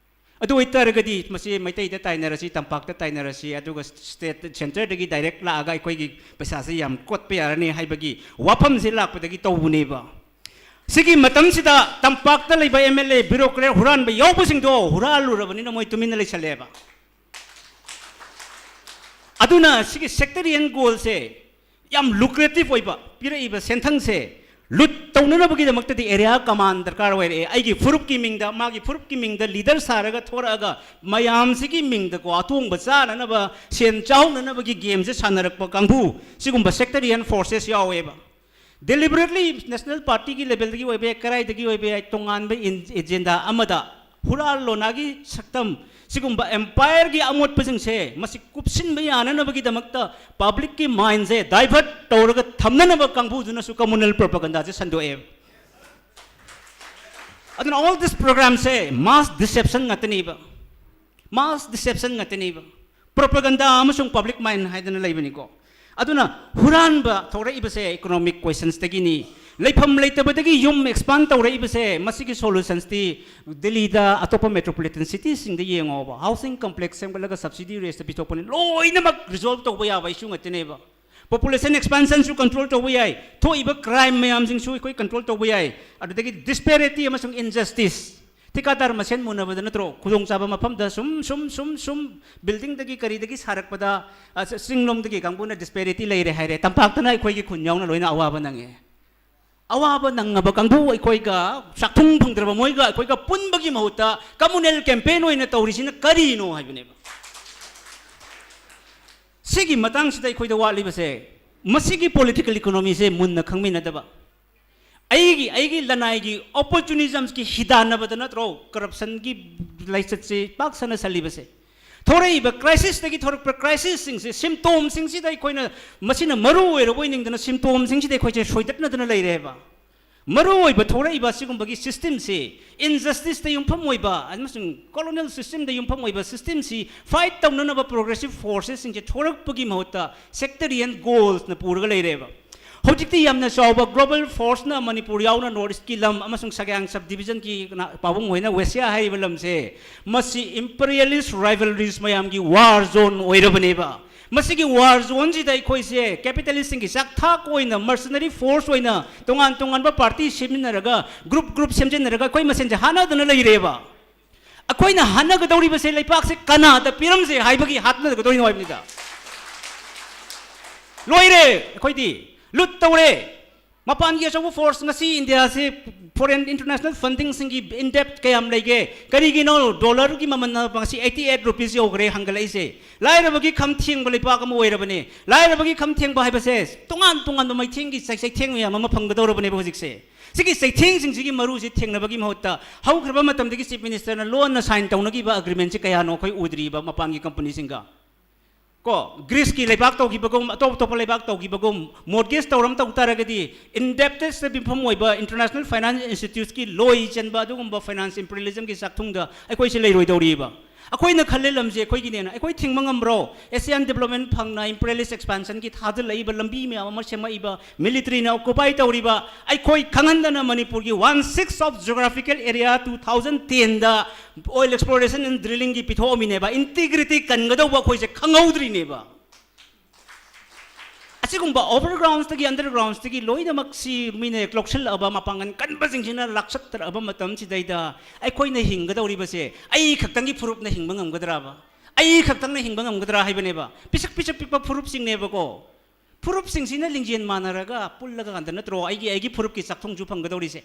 ꯑꯗꯨ ꯑꯣꯏꯇꯥꯔꯒꯗꯤ ꯃꯁꯤ ꯃꯩꯇꯩꯗ ꯇꯥꯏꯅꯔꯁꯤ, ꯇꯝꯄꯥꯛꯇ ꯇꯥꯏꯅꯔꯁꯤ, ꯑꯗꯨꯒ ꯁ꯭ꯇꯦꯠ, ꯁꯦꯟꯇꯔꯗꯒꯤ ꯗꯥꯏꯔꯦꯛ ꯂꯥꯛꯑꯒ ꯑꯩꯈꯣꯏꯒꯤ ꯄꯩꯁꯥꯁꯦ ꯌꯥꯝ ꯀꯣꯠꯄ ꯌꯥꯔꯅꯤ ꯍꯥꯏꯕꯒꯤ ꯋꯥꯐꯝꯁꯦ ꯂꯥꯛꯄꯗꯒꯤ ꯇꯧꯕꯅꯦꯕ꯫ ꯁꯤꯒꯤ ꯃꯇꯝꯁꯤꯗ ꯇꯝꯄꯥꯛꯇ ꯂꯩꯕ ꯑꯦꯝ ꯑꯦꯜ ꯑꯦ, ꯕ꯭ꯌꯨꯔꯣꯀ꯭ꯔꯦꯠ ꯍꯨꯔꯥꯟꯕ ꯌꯥꯎꯕꯁꯤꯡꯗꯣ ꯍꯨꯔꯥꯜꯂꯨꯔꯕꯅꯤꯅ ꯃꯣꯏ ꯇꯨꯃꯤꯟꯅ ꯂꯩꯁꯜꯂꯦꯕ꯫ ꯑꯗꯨꯅ ꯁꯤꯒꯤ ꯁꯦꯛꯇꯔꯤꯌꯟ ꯒꯣꯜꯁꯦ ꯌꯥꯝ ꯂꯨꯀ꯭ꯔꯦꯇꯤꯚ ꯑꯣꯏꯕ, ꯄꯤꯔꯛꯏꯕ ꯁꯦꯟꯊꯪꯁꯦ ꯂꯨꯠ ꯇꯧꯅꯅꯕꯒꯤꯗꯃꯛꯇꯗꯤ ꯑꯦꯔꯤꯌꯥ ꯀꯃꯥꯟ ꯗꯔꯀꯥꯔ ꯑꯣꯏꯔꯛꯑꯦ꯫ ꯑꯩꯒꯤ ꯐꯨꯔꯨꯞꯀꯤ ꯃꯤꯡꯗ, ꯃꯥꯒꯤ ꯐꯨꯔꯨꯞꯀꯤ ꯃꯤꯡꯗ ꯂꯤꯗꯔ ꯁꯥꯔꯒ ꯊꯣꯔꯛꯑꯒ ꯃꯌꯥꯝꯁꯤꯒꯤ ꯃꯤꯡꯗꯀꯣ ꯑꯇꯣꯡꯕ ꯆꯥꯅꯅꯕ, ꯁꯦꯟ ꯆꯥꯍꯧꯅꯅꯕꯒꯤ ꯒꯦꯝꯁꯦ ꯁꯥꯟꯅꯔꯛꯄ ꯀꯥꯡꯕꯨ, ꯁꯤꯒꯨꯝꯕ ꯁꯦꯛꯇꯔꯤꯌꯟ ꯐꯣꯔꯁꯦꯁ ꯌꯥꯎꯋꯦꯕ꯫ ꯗꯦꯂꯤꯕꯔꯦꯠꯂꯤ ꯅꯦꯁꯅꯦꯜ ꯄꯥꯔꯇꯤꯒꯤ ꯂꯦꯚꯦꯜꯗꯒꯤ ꯑꯣꯏꯕ ꯌꯥꯏ, ꯀꯗꯥꯏꯗꯒꯤ ꯑꯣꯏꯕ ꯌꯥꯏ, ꯇꯣꯉꯥꯟꯕ ꯏꯟ-, ꯑꯦꯖꯦꯟꯗꯥ ꯑꯃꯗ ꯍꯨꯔꯥꯜ ꯂꯣꯅꯥꯒꯤ ꯁꯛꯇꯝ, ꯁꯤꯒꯨꯝꯕ empireꯒꯤ ꯑꯃꯣꯠꯄꯁꯤꯡꯁꯦ ꯃꯁꯤ ꯀꯨꯞꯁꯤꯟꯕ ꯌꯥꯅꯅꯕꯒꯤꯗꯃꯛꯇ publicꯀꯤ mindꯁꯦ divert ꯇꯧꯔꯒ ꯊꯝꯅꯅꯕ ꯀꯥꯡꯕꯨꯗꯨꯅꯁꯨ communal propagandaꯁꯦ ꯁꯟꯗꯣꯛꯑꯦꯕ꯫ ꯑꯗꯨꯅ all this programꯁꯦ mass deception ꯉꯥꯛꯇꯅꯦꯕ꯫ Mass deception ꯉꯥꯛꯇꯅꯦꯕ꯫ Propaganda ꯑꯃꯁꯨꯡ public mind ꯍꯥꯏꯗꯅ ꯂꯩꯕꯅꯤꯀꯣ꯫ ꯑꯗꯨꯅ ꯍꯨꯔꯥꯟꯕ ꯊꯣꯛꯂꯛꯏꯕꯁꯦ economic questionsꯗꯒꯤꯅꯤ꯫ ꯂꯩꯐꯝ ꯂꯩꯇꯕꯗꯒꯤ ꯌꯨꯝ expand ꯇꯧꯔꯛꯏꯕꯁꯦ, ꯃꯁꯤꯒꯤ solutionsꯇꯤ ꯗꯦꯜꯂꯤꯗ, ꯑꯇꯣꯞꯄ metropolitan citiesꯁꯤꯡꯗ ꯌꯦꯡꯉꯣꯕ, housing complex ꯁꯦꯝꯒꯠꯂꯒ subsidy rateꯇ ꯄꯤꯊꯣꯛꯄꯅꯤ, ꯂꯣꯏꯅꯃꯛ resolve ꯇꯧꯕ ꯌꯥꯕ issue ꯉꯥꯛꯇꯅꯦꯕ꯫ Population expansionꯁꯨ control ꯇꯧꯕ ꯌꯥꯏ, ꯊꯣꯛꯏꯕ crime ꯃꯌꯥꯝꯁꯤꯡꯁꯨ ꯑꯩꯈꯣꯏ control ꯇꯧꯕ ꯌꯥꯏ, ꯑꯗꯨꯗꯒꯤ disparity ꯑꯃꯁꯨꯡ injustice, ꯊꯤꯀꯥꯗꯥꯔ ꯃꯁꯦꯟ ꯃꯨꯟꯅꯕꯗ ꯅꯠꯇ꯭ꯔꯣ ꯈꯨꯗꯣꯡꯆꯥꯕ ꯃꯐꯝꯗ ꯁꯨꯝ ꯁꯨꯝ ꯁꯨꯝ ꯁꯨꯝ buildingꯗꯒꯤ ꯀꯔꯤꯗꯒꯤ ꯁꯥꯔꯛꯄꯗ, ꯑ, ꯆꯤꯡꯂꯣꯝꯗꯒꯤ ꯀꯥꯡꯕꯨꯅ disparity ꯂꯩꯔꯦ ꯍꯥꯏꯔꯦ, ꯇꯝꯄꯥꯛꯇꯅ ꯑꯩꯈꯣꯏꯒꯤ ꯈꯨꯟ ꯌꯥꯎꯅ ꯂꯣꯏꯅ ꯑꯋꯥꯕ ꯅꯪꯉꯦ꯫ ꯑꯋꯥꯕ ꯅꯪꯉꯕ ꯀꯥꯡꯕꯨ ꯑꯩꯈꯣꯏꯒ, ꯆꯥꯛꯊꯨꯡ ꯐꯪꯗ꯭ꯔꯕ ꯃꯣꯏꯒ ꯑꯩꯈꯣꯏꯒ ꯄꯨꯟꯕꯒꯤ ꯃꯍꯨꯠꯇ communal campaign ꯑꯣꯏꯅ ꯇꯧꯔꯤꯁꯤꯅ ꯀꯔꯤꯅꯣ ꯍꯥꯏꯕꯅꯦꯕ꯫ ꯁꯤꯒꯤ ꯃꯇꯥꯡꯁꯤꯗ ꯑꯩꯈꯣꯏꯗ ꯋꯥꯠꯂꯤꯕꯁꯦ, ꯃꯁꯤꯒꯤ political economyꯁꯦ ꯃꯨꯟꯅ ꯈꯪꯃꯤꯟꯅꯗꯕ, ꯑꯩꯒꯤ, ꯑꯩꯒꯤ ꯂꯅꯥꯏꯒꯤ opportunismꯒꯤ ꯍꯤꯗꯥꯟꯅꯕꯗ ꯅꯠꯇ꯭ꯔꯣ corruptionꯒꯤ ꯂꯥꯏꯆꯠꯁꯦ ꯄꯥꯛ ꯁꯟꯅ ꯁꯜꯂꯤꯕꯁꯦ? ꯊꯣꯔꯛꯏꯕ crisisꯇꯒꯤ ꯊꯣꯔꯛꯄ crisisꯁꯤꯡꯁꯦ, symptomꯁꯤꯡꯁꯤꯗ ꯑꯩꯈꯣꯏꯅ, ꯃꯁꯤꯅ ꯃꯔꯨ ꯑꯣꯏꯔꯕꯣꯏ ꯅꯤꯡꯗꯅ symptomꯁꯤꯡꯁꯤꯗ ꯑꯩꯈꯣꯏꯁꯦ ꯁꯣꯏꯗꯠꯅꯗꯅ ꯂꯩꯔꯦꯕ꯫ ꯃꯔꯨ ꯑꯣꯏꯕ ꯊꯣꯔꯛꯏꯕ ꯑꯁꯤꯒꯨꯝꯕꯒꯤ systemꯁꯤ, injusticeꯇ ꯌꯨꯝꯐꯝ ꯑꯣꯏꯕ ꯑꯃꯁꯨꯡ colonial systemꯗ ꯌꯨꯝꯐꯝ ꯑꯣꯏꯕ systemꯁꯤ fight ꯇꯧꯅꯅꯕ progressive forcesꯁꯤꯡꯁꯦ ꯊꯣꯔꯛꯄꯒꯤ ꯃꯍꯨꯠꯇ sectarian goalsꯅ ꯄꯨꯔꯒ ꯂꯩꯔꯦꯕ꯫ ꯍꯧꯖꯤꯛꯇꯤ ꯌꯥꯝꯅ ꯆꯥꯎꯕ global forceꯅ ꯃꯅꯤꯄꯨꯔ ꯌꯥꯎꯅ North Eastꯀꯤ ꯂꯝ ꯑꯃꯁꯨꯡ ꯁꯒꯥꯡ subdivisionꯒꯤ ꯀꯅꯥ-, ꯄꯥꯕꯨꯡ ꯍꯣꯏꯅ West Asia ꯍꯥꯏꯔꯤꯕ ꯂꯝꯁꯦ, ꯃꯁꯤ imperialist rivalries ꯃꯌꯥꯝꯒꯤ war zone ꯑꯣꯏꯔꯕꯅꯦꯕ꯫ ꯃꯁꯤꯒꯤ war zoneꯁꯤꯗ ꯑꯩꯈꯣꯏꯁꯦ capitalistꯁꯤꯡꯒꯤ ꯆꯥꯛꯊꯥꯛ ꯑꯣꯏꯅ, mercenary force ꯑꯣꯏꯅ, ꯇꯣꯉꯥꯟ ꯇꯣꯉꯥꯟꯕ party ꯁꯦꯝꯃꯤꯟꯅꯔꯒ, group group ꯁꯦꯝꯖꯤꯟꯅꯔꯒ ꯑꯩꯈꯣꯏ ꯃꯁꯦꯟꯁꯦ ꯍꯥꯠꯅꯗꯅ ꯂꯩꯔꯦꯕ꯫ ꯑꯩꯈꯣꯏꯅ ꯍꯥꯠꯅꯒꯗꯧꯔꯤꯕꯁꯦ ꯂꯩꯄꯥꯛꯁꯦ ꯀꯅꯥꯗ ꯄꯤꯔꯝꯁꯦ ꯍꯥꯏꯕꯒꯤ ꯍꯥꯠꯅꯒꯗꯧꯔꯤꯅꯣ ꯍꯥꯏꯕꯅꯤꯗ꯫ ꯂꯣꯏꯔꯦ, ꯑꯩꯈꯣꯏꯗꯤ loot ꯇꯧꯔꯦ꯫ ꯃꯄꯥꯟꯒꯤ ꯑꯆꯧꯕ ꯐꯣꯔꯁ, ꯉꯁꯤ ꯏꯟꯗꯤꯌꯥꯁꯦ ꯐꯣꯔꯦꯟ ꯏꯟꯇꯔꯅꯦꯁꯅꯦꯜ ꯐꯟꯗꯤꯡꯁꯤꯡꯒꯤ ꯏꯟ ꯗꯦꯞ ꯀꯌꯥꯝ ꯂꯩꯒꯦ? ꯀꯔꯤꯒꯤꯅꯣ ꯗꯣꯂꯔꯒꯤ ꯃꯃꯜꯅ ꯉꯁꯤ ꯑꯩꯠꯇꯤ ꯑꯩꯠ ꯔꯨꯄꯤꯁ ꯌꯧꯈ꯭ꯔꯦ ꯍꯟꯒꯠꯂꯛꯏꯁꯦ? ꯂꯥꯏꯔꯕꯒꯤ ꯈꯝ ꯊꯦꯡꯕ ꯂꯩꯄꯥꯛ ꯑꯃ ꯑꯣꯏꯔꯕꯅꯦ꯫ ꯂꯥꯏꯔꯕꯒꯤ ꯈꯝ ꯊꯦꯡꯕ ꯍꯥꯏꯕꯁꯦ ꯇꯣꯉꯥꯟ ꯇꯣꯉꯥꯟꯕ ꯃꯩꯊꯦꯡꯒꯤ ꯆꯩ-, ꯆꯩꯊꯦꯡ ꯃꯌꯥꯝ ꯑꯃ ꯐꯪꯒꯗꯧꯔꯕꯅꯦꯕ ꯍꯧꯖꯤꯛꯁꯦ꯫ ꯁꯤꯒꯤ ꯆꯩꯊꯦꯡꯁꯤꯡꯁꯤꯒꯤ ꯃꯔꯨꯁꯤ ꯊꯦꯡꯅꯕꯒꯤ ꯃꯍꯨꯠꯇ ꯍꯧꯈ꯭ꯔꯕ ꯃꯇꯝꯗꯒꯤ ꯆꯤꯐ ꯃꯤꯅꯤꯁꯇꯔꯅ ꯂꯣꯟꯅ ꯁꯥꯏꯟ ꯇꯧꯅꯈꯤꯕ ꯑꯦꯒ꯭ꯔꯤꯃꯦꯟꯁꯤ ꯀꯌꯥꯅꯣ ꯑꯩꯈꯣꯏ ꯎꯗ꯭ꯔꯤꯕ ꯃꯄꯥꯟꯒꯤ ꯀꯝꯄꯅꯤꯁꯤꯡꯒ? ꯀꯣ, ꯒ꯭ꯔꯤꯁꯀꯤ ꯂꯩꯕꯥꯛ ꯇꯧꯈꯤꯕꯒꯨꯝ, ꯑꯇꯣꯞ ꯑꯇꯣꯞꯄ ꯂꯩꯕꯥꯛ ꯇꯧꯈꯤꯕꯒꯨꯝ, ꯃꯣꯔꯒꯦꯖ ꯇꯧꯔꯝ ꯇꯧ ꯇꯥꯔꯒꯗꯤ, ꯏꯟꯗꯦꯞꯇꯦꯠꯁꯇ ꯌꯨꯝꯐꯝ ꯑꯣꯏꯕ ꯏꯟꯇꯔꯅꯦꯁꯅꯦꯜ ꯐꯥꯏꯅꯥꯟꯁ ꯏꯟꯁꯇꯤꯇ꯭ꯌꯨꯠꯁꯀꯤ ꯂꯣꯏ ꯆꯟꯕ ꯑꯗꯨꯒꯨꯝꯕ ꯐꯥꯏꯅꯥꯟꯁ ꯏꯝꯄꯤꯔꯤꯌꯦꯂꯤꯖꯝꯒꯤ ꯆꯥꯛꯊꯨꯡꯗ ꯑꯩꯈꯣꯏꯁꯦ ꯂꯩꯔꯣꯏꯗꯧꯔꯤꯕ꯫ ꯑꯩꯈꯣꯏꯅ ꯈꯜꯂꯦ ꯂꯝꯁꯦ ꯑꯩꯈꯣꯏꯒꯤꯅꯦꯅ꯫ ꯑꯩꯈꯣꯏ ꯊꯤꯡꯕ ꯉꯝꯕ꯭ꯔꯣ? ꯑꯦꯁꯤꯌꯥꯟ ꯗꯦꯕꯂꯞꯃꯦꯟ ꯐꯪꯅ ꯏꯝꯄꯤꯔꯤꯌꯦꯂꯤꯁ ꯑꯦꯛꯁꯄꯥꯟꯁꯟꯒꯤ ꯊꯥꯖꯤꯜꯂꯛꯏꯕ ꯂꯝꯕꯤ ꯃꯌꯥꯝ ꯑꯃ ꯁꯦꯝꯃꯛꯏꯕ, ꯃꯤꯂꯤꯇꯔꯤꯅ ꯑꯣꯀꯨꯄꯥꯏ ꯇꯧꯔꯤꯕ, ꯑꯩꯈꯣꯏ ꯈꯪꯍꯟꯗꯅ ꯃꯅꯤꯄꯨꯔꯒꯤ one six of geographical area two thousand ꯇꯦꯟꯗ ꯑꯣꯏꯜ ꯑꯦꯛꯁꯄ꯭ꯂꯣꯔꯦꯁꯟ ꯑꯦꯟ ꯗ꯭ꯔꯤꯂꯤꯡꯒꯤ ꯄꯤꯊꯣꯛꯑꯝꯃꯤꯅꯦꯕ꯫ ꯏꯟꯇꯤꯒ꯭ꯔꯤꯇꯤ ꯀꯟꯒꯗꯧꯕ ꯑꯩꯈꯣꯏꯁꯦ ꯈꯪꯍꯧꯗ꯭ꯔꯤꯅꯦꯕ꯫ ꯑꯁꯤꯒꯨꯝꯕ ꯑꯣꯚꯔꯒ꯭ꯔꯥꯎꯟꯁꯇꯒꯤ, ꯑꯟꯗꯔꯒ꯭ꯔꯥꯎꯟꯁꯇꯒꯤ ꯂꯣꯏꯅꯃꯛꯁꯤ ꯃꯤꯅ ꯍꯦꯛ ꯂꯧꯁꯤꯜꯂꯛꯑꯕ, ꯃꯄꯥꯡꯒꯜ ꯀꯟꯕꯁꯤꯡꯁꯤꯅ ꯂꯥꯛꯆꯠꯇꯔꯛꯑꯕ ꯃꯇꯝꯁꯤꯗꯩꯗ ꯑꯩꯈꯣꯏꯅ ꯍꯤꯡꯒꯗꯧꯔꯤꯕꯁꯦ ꯑꯩ ꯈꯛꯇꯪꯒꯤ ꯐꯨꯔꯨꯞꯅ ꯍꯤꯡꯕ ꯉꯝꯒꯗ꯭ꯔꯕ? ꯑꯩ ꯈꯛꯇꯪꯅ ꯍꯤꯡꯕ ꯉꯝꯒꯗ꯭ꯔꯥ ꯍꯥꯏꯕꯅꯦꯕ꯫ ꯄꯤꯁꯛ ꯄꯤꯁꯛ ꯄꯤꯛꯄ ꯐꯨꯔꯨꯞꯁꯤꯡꯅꯦꯕꯀꯣ꯫ ꯐꯨꯔꯨꯞꯁꯤꯡꯁꯤꯅ ꯂꯤꯡꯖꯦꯜ ꯃꯥꯟꯅꯔꯒ ꯄꯨꯜꯂꯒ ꯀꯥꯟꯗ ꯅꯠꯇ꯭ꯔꯣ ꯑꯩꯒꯤ, ꯑꯩꯒꯤ ꯐꯨꯔꯨꯞꯀꯤ ꯆꯥꯛꯊꯨꯡꯁꯨ ꯐꯪꯒꯗꯧꯔꯤꯁꯦ?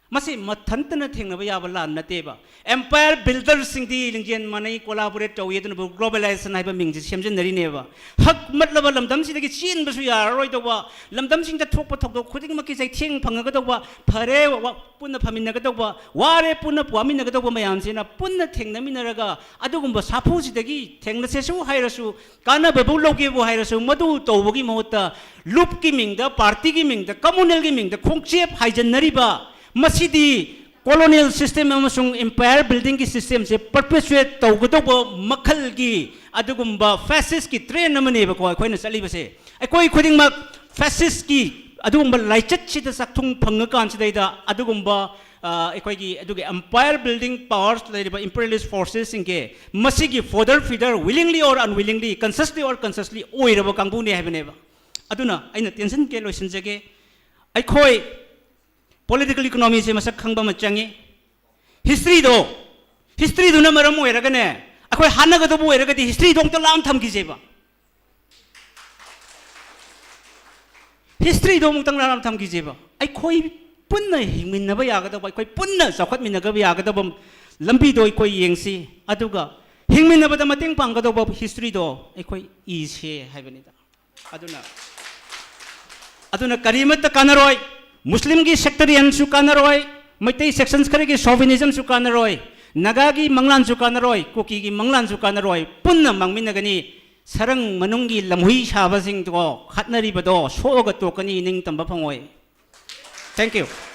ꯃꯁꯤ ꯃꯊꯟꯇꯅ ꯊꯦꯡꯅꯕ ꯌꯥꯕ ꯂꯥꯟ ꯅꯠꯇꯦꯕ꯫ ꯑꯦꯝꯄꯥꯌꯔ ꯕꯤꯜꯗꯔꯁꯤꯡꯗꯤ ꯂꯤꯡꯖꯦꯜ ꯃꯥꯟꯅꯩ, ꯀꯣꯂꯥꯕꯣꯔꯦꯠ ꯇꯧꯏ, ꯑꯗꯨꯅꯕꯨ ꯒ꯭ꯂꯣꯕꯦꯂꯥꯏꯖꯦꯁꯟ ꯍꯥꯏꯕ ꯃꯤꯡꯁꯦ ꯁꯦꯝꯖꯤꯟꯅꯔꯤꯅꯦꯕ꯫ ꯍꯛ ꯃꯠꯂꯕ ꯂꯝꯗꯝꯁꯤꯗꯒꯤ ꯆꯦꯟꯕꯁꯨ ꯌꯥꯔꯔꯣꯏꯗꯧꯕ, ꯂꯝꯗꯝꯁꯤꯡꯗ ꯊꯣꯛꯄ ꯊꯧꯗꯣꯛ ꯈꯨꯗꯤꯡꯃꯛꯀꯤ ꯆꯩꯊꯦꯡ ꯐꯪꯉꯒꯗꯧꯕ, ꯐꯔꯦ, ꯋꯥ-, ꯄꯨꯟꯅ ꯐꯝꯃꯤꯟꯅꯒꯗꯧꯕ, ꯋꯥꯔꯦ, ꯄꯨꯟꯅ ꯋꯥꯃꯤꯟꯅꯒꯗꯧꯕ ꯃꯌꯥꯝꯁꯤꯅ ꯄꯨꯟꯅ ꯊꯦꯡꯅꯃꯤꯟꯅꯔꯒ ꯑꯗꯨꯒꯨꯝꯕ ꯁꯥꯐꯨꯁꯤꯗꯒꯤ ꯊꯦꯡꯅꯁꯦꯁꯨ ꯍꯥꯏꯔꯁꯨ, ꯀꯥꯟꯅꯕꯕꯨ ꯂꯧꯒꯦꯕꯨ ꯍꯥꯏꯔꯁꯨ, ꯃꯗꯨ ꯇꯧꯕꯒꯤ ꯃꯍꯨꯠꯇ ꯂꯨꯞꯀꯤ ꯃꯤꯡꯗ, ꯄꯥꯔꯇꯤꯒꯤ ꯃꯤꯡꯗ, ꯀꯝꯃꯨꯅꯦꯜꯒꯤ ꯃꯤꯡꯗ ꯈꯣꯡꯆꯦꯞ ꯍꯥꯏꯖꯟꯅꯔꯤꯕ, ꯃꯁꯤꯗꯤ ꯀꯣꯂꯣꯅꯤꯌꯦꯜ ꯁꯤꯁꯇꯦꯝ ꯑꯃꯁꯨꯡ ꯏꯝꯄꯥꯌꯔ ꯕꯤꯜꯗꯤꯡꯒꯤ ꯁꯤꯁꯇꯦꯝꯁꯦ ꯄꯔꯄꯦꯆꯨꯌꯦꯠ ꯇꯧꯒꯗꯧꯕ ꯃꯈꯜꯒꯤ ꯑꯗꯨꯒꯨꯝꯕ ꯐꯦꯁꯤꯁꯀꯤ ꯇ꯭ꯔꯦꯟ ꯑꯃꯅꯦꯕꯀꯣ ꯑꯩꯈꯣꯏꯅ ꯆꯠꯂꯤꯕꯁꯦ꯫ ꯑꯩꯈꯣꯏ ꯈꯨꯗꯤꯡꯃꯛ ꯐꯦꯁꯤꯁꯀꯤ ꯑꯗꯨꯒꯨꯝꯕ ꯂꯥꯏꯆꯠꯁꯤꯗ ꯆꯥꯛꯊꯨꯡ ꯐꯪꯉꯀꯥꯟꯁꯤꯗꯩꯗ ꯑꯗꯨꯒꯨꯝꯕ, ꯑ, ꯑꯩꯈꯣꯏꯒꯤ ꯑꯗꯨꯒꯤ ꯑꯦꯝꯄꯥꯌꯔ ꯕꯤꯜꯗꯤꯡ ꯄꯥꯋꯔꯁ ꯂꯩꯔꯤꯕ ꯏꯝꯄꯤꯔꯤꯌꯦꯂꯤꯁ ꯐꯣꯔꯁꯦꯁꯁꯤꯡꯒꯤ ꯃꯁꯤꯒꯤ ꯐꯣꯗꯔ ꯐꯤꯗꯔ, willingly or unwillingly, consciously or consciously ꯑꯣꯏꯔꯕ ꯀꯥꯡꯕꯨꯅꯦ ꯍꯥꯏꯕꯅꯦꯕ꯫ ꯑꯗꯨꯅ ꯑꯩꯅ ꯇꯦꯟꯁꯟ ꯀꯦ ꯂꯣꯏꯁꯤꯟꯖꯒꯦ꯫ ꯑꯩꯈꯣꯏ ꯄꯣꯂꯤꯇꯤꯀꯦꯜ ꯏꯀꯣꯅꯣꯃꯤꯁꯦ ꯃꯁꯛ ꯈꯪꯕ ꯑꯃ ꯆꯪꯉꯤ꯫ ꯍꯤꯁꯇ꯭ꯔꯤꯗꯣ, ꯍꯤꯁꯇ꯭ꯔꯤꯗꯨꯅ ꯃꯔꯝ ꯑꯣꯏꯔꯒꯅꯦ, ꯑꯩꯈꯣꯏ ꯍꯥꯠꯅꯒꯗꯧꯕ ꯑꯣꯏꯔꯒꯗꯤ ꯍꯤꯁꯇ꯭ꯔꯤꯗꯣ ꯑꯝꯇ ꯂꯥꯞꯅ ꯊꯝꯈꯤꯁꯦꯕ꯫ ꯍꯤꯁꯇ꯭ꯔꯤꯗꯣ ꯑꯃꯨꯛꯇꯪ ꯂꯥꯞꯅ ꯊꯝꯈꯤꯁꯦꯕ꯫ ꯑꯩꯈꯣꯏ ꯄꯨꯟꯅ ꯍꯤꯡꯃꯤꯟꯅꯕ ꯌꯥꯒꯗꯕ, ꯑꯩꯈꯣꯏ ꯄꯨꯟꯅ ꯆꯥꯎꯈꯠꯃꯤꯟꯅꯕ ꯌꯥꯒꯗꯕ ꯂꯝꯕꯤꯗꯣ ꯑꯩꯈꯣꯏ ꯌꯦꯡꯁꯤ꯫ ꯑꯗꯨꯒ ꯍꯤꯡꯃꯤꯟꯅꯕꯗ ꯃꯇꯦꯡ ꯄꯥꯡꯒꯗꯧꯕ ꯍꯤꯁꯇ꯭ꯔꯤꯗꯣ ꯑꯩꯈꯣꯏ ꯏꯁꯦ ꯍꯥꯏꯕꯅꯤꯗ꯫ ꯑꯗꯨꯅ, ꯑꯗꯨꯅ ꯀꯔꯤꯃꯠꯇ ꯀꯥꯟꯅꯔꯣꯏ꯫ ꯃꯨꯁꯂꯤꯝꯒꯤ ꯁꯦꯛꯇꯔꯤꯌꯟꯁꯨ ꯀꯥꯟꯅꯔꯣꯏ, ꯃꯩꯇꯩ ꯁꯦꯛꯁꯟꯁ ꯈꯔꯒꯤ ꯁꯣꯚꯤꯅꯤꯖꯝꯁꯨ ꯀꯥꯟꯅꯔꯣꯏ, ꯅꯥꯒꯥꯒꯤ ꯃꯪꯂꯥꯟꯁꯨ ꯀꯥꯟꯅꯔꯣꯏ, ꯀꯨꯀꯤꯒꯤ ꯃꯪꯂꯥꯟꯁꯨ ꯀꯥꯟꯅꯔꯣꯏ꯫ ꯄꯨꯟꯅ ꯃꯥꯡꯃꯤꯟꯅꯒꯅꯤ꯫ ꯁꯔꯪ ꯃꯅꯨꯡꯒꯤ ꯂꯝꯍꯨꯏ ꯁꯥꯕꯁꯤꯡꯗꯣ ꯈꯠꯅꯔꯤꯕꯗꯣ ꯁꯣꯛꯑꯒ ꯇꯣꯛꯀꯅꯤ, ꯅꯤꯡꯇꯝꯕ ꯐꯪꯉꯣꯏ꯫ Thank you꯫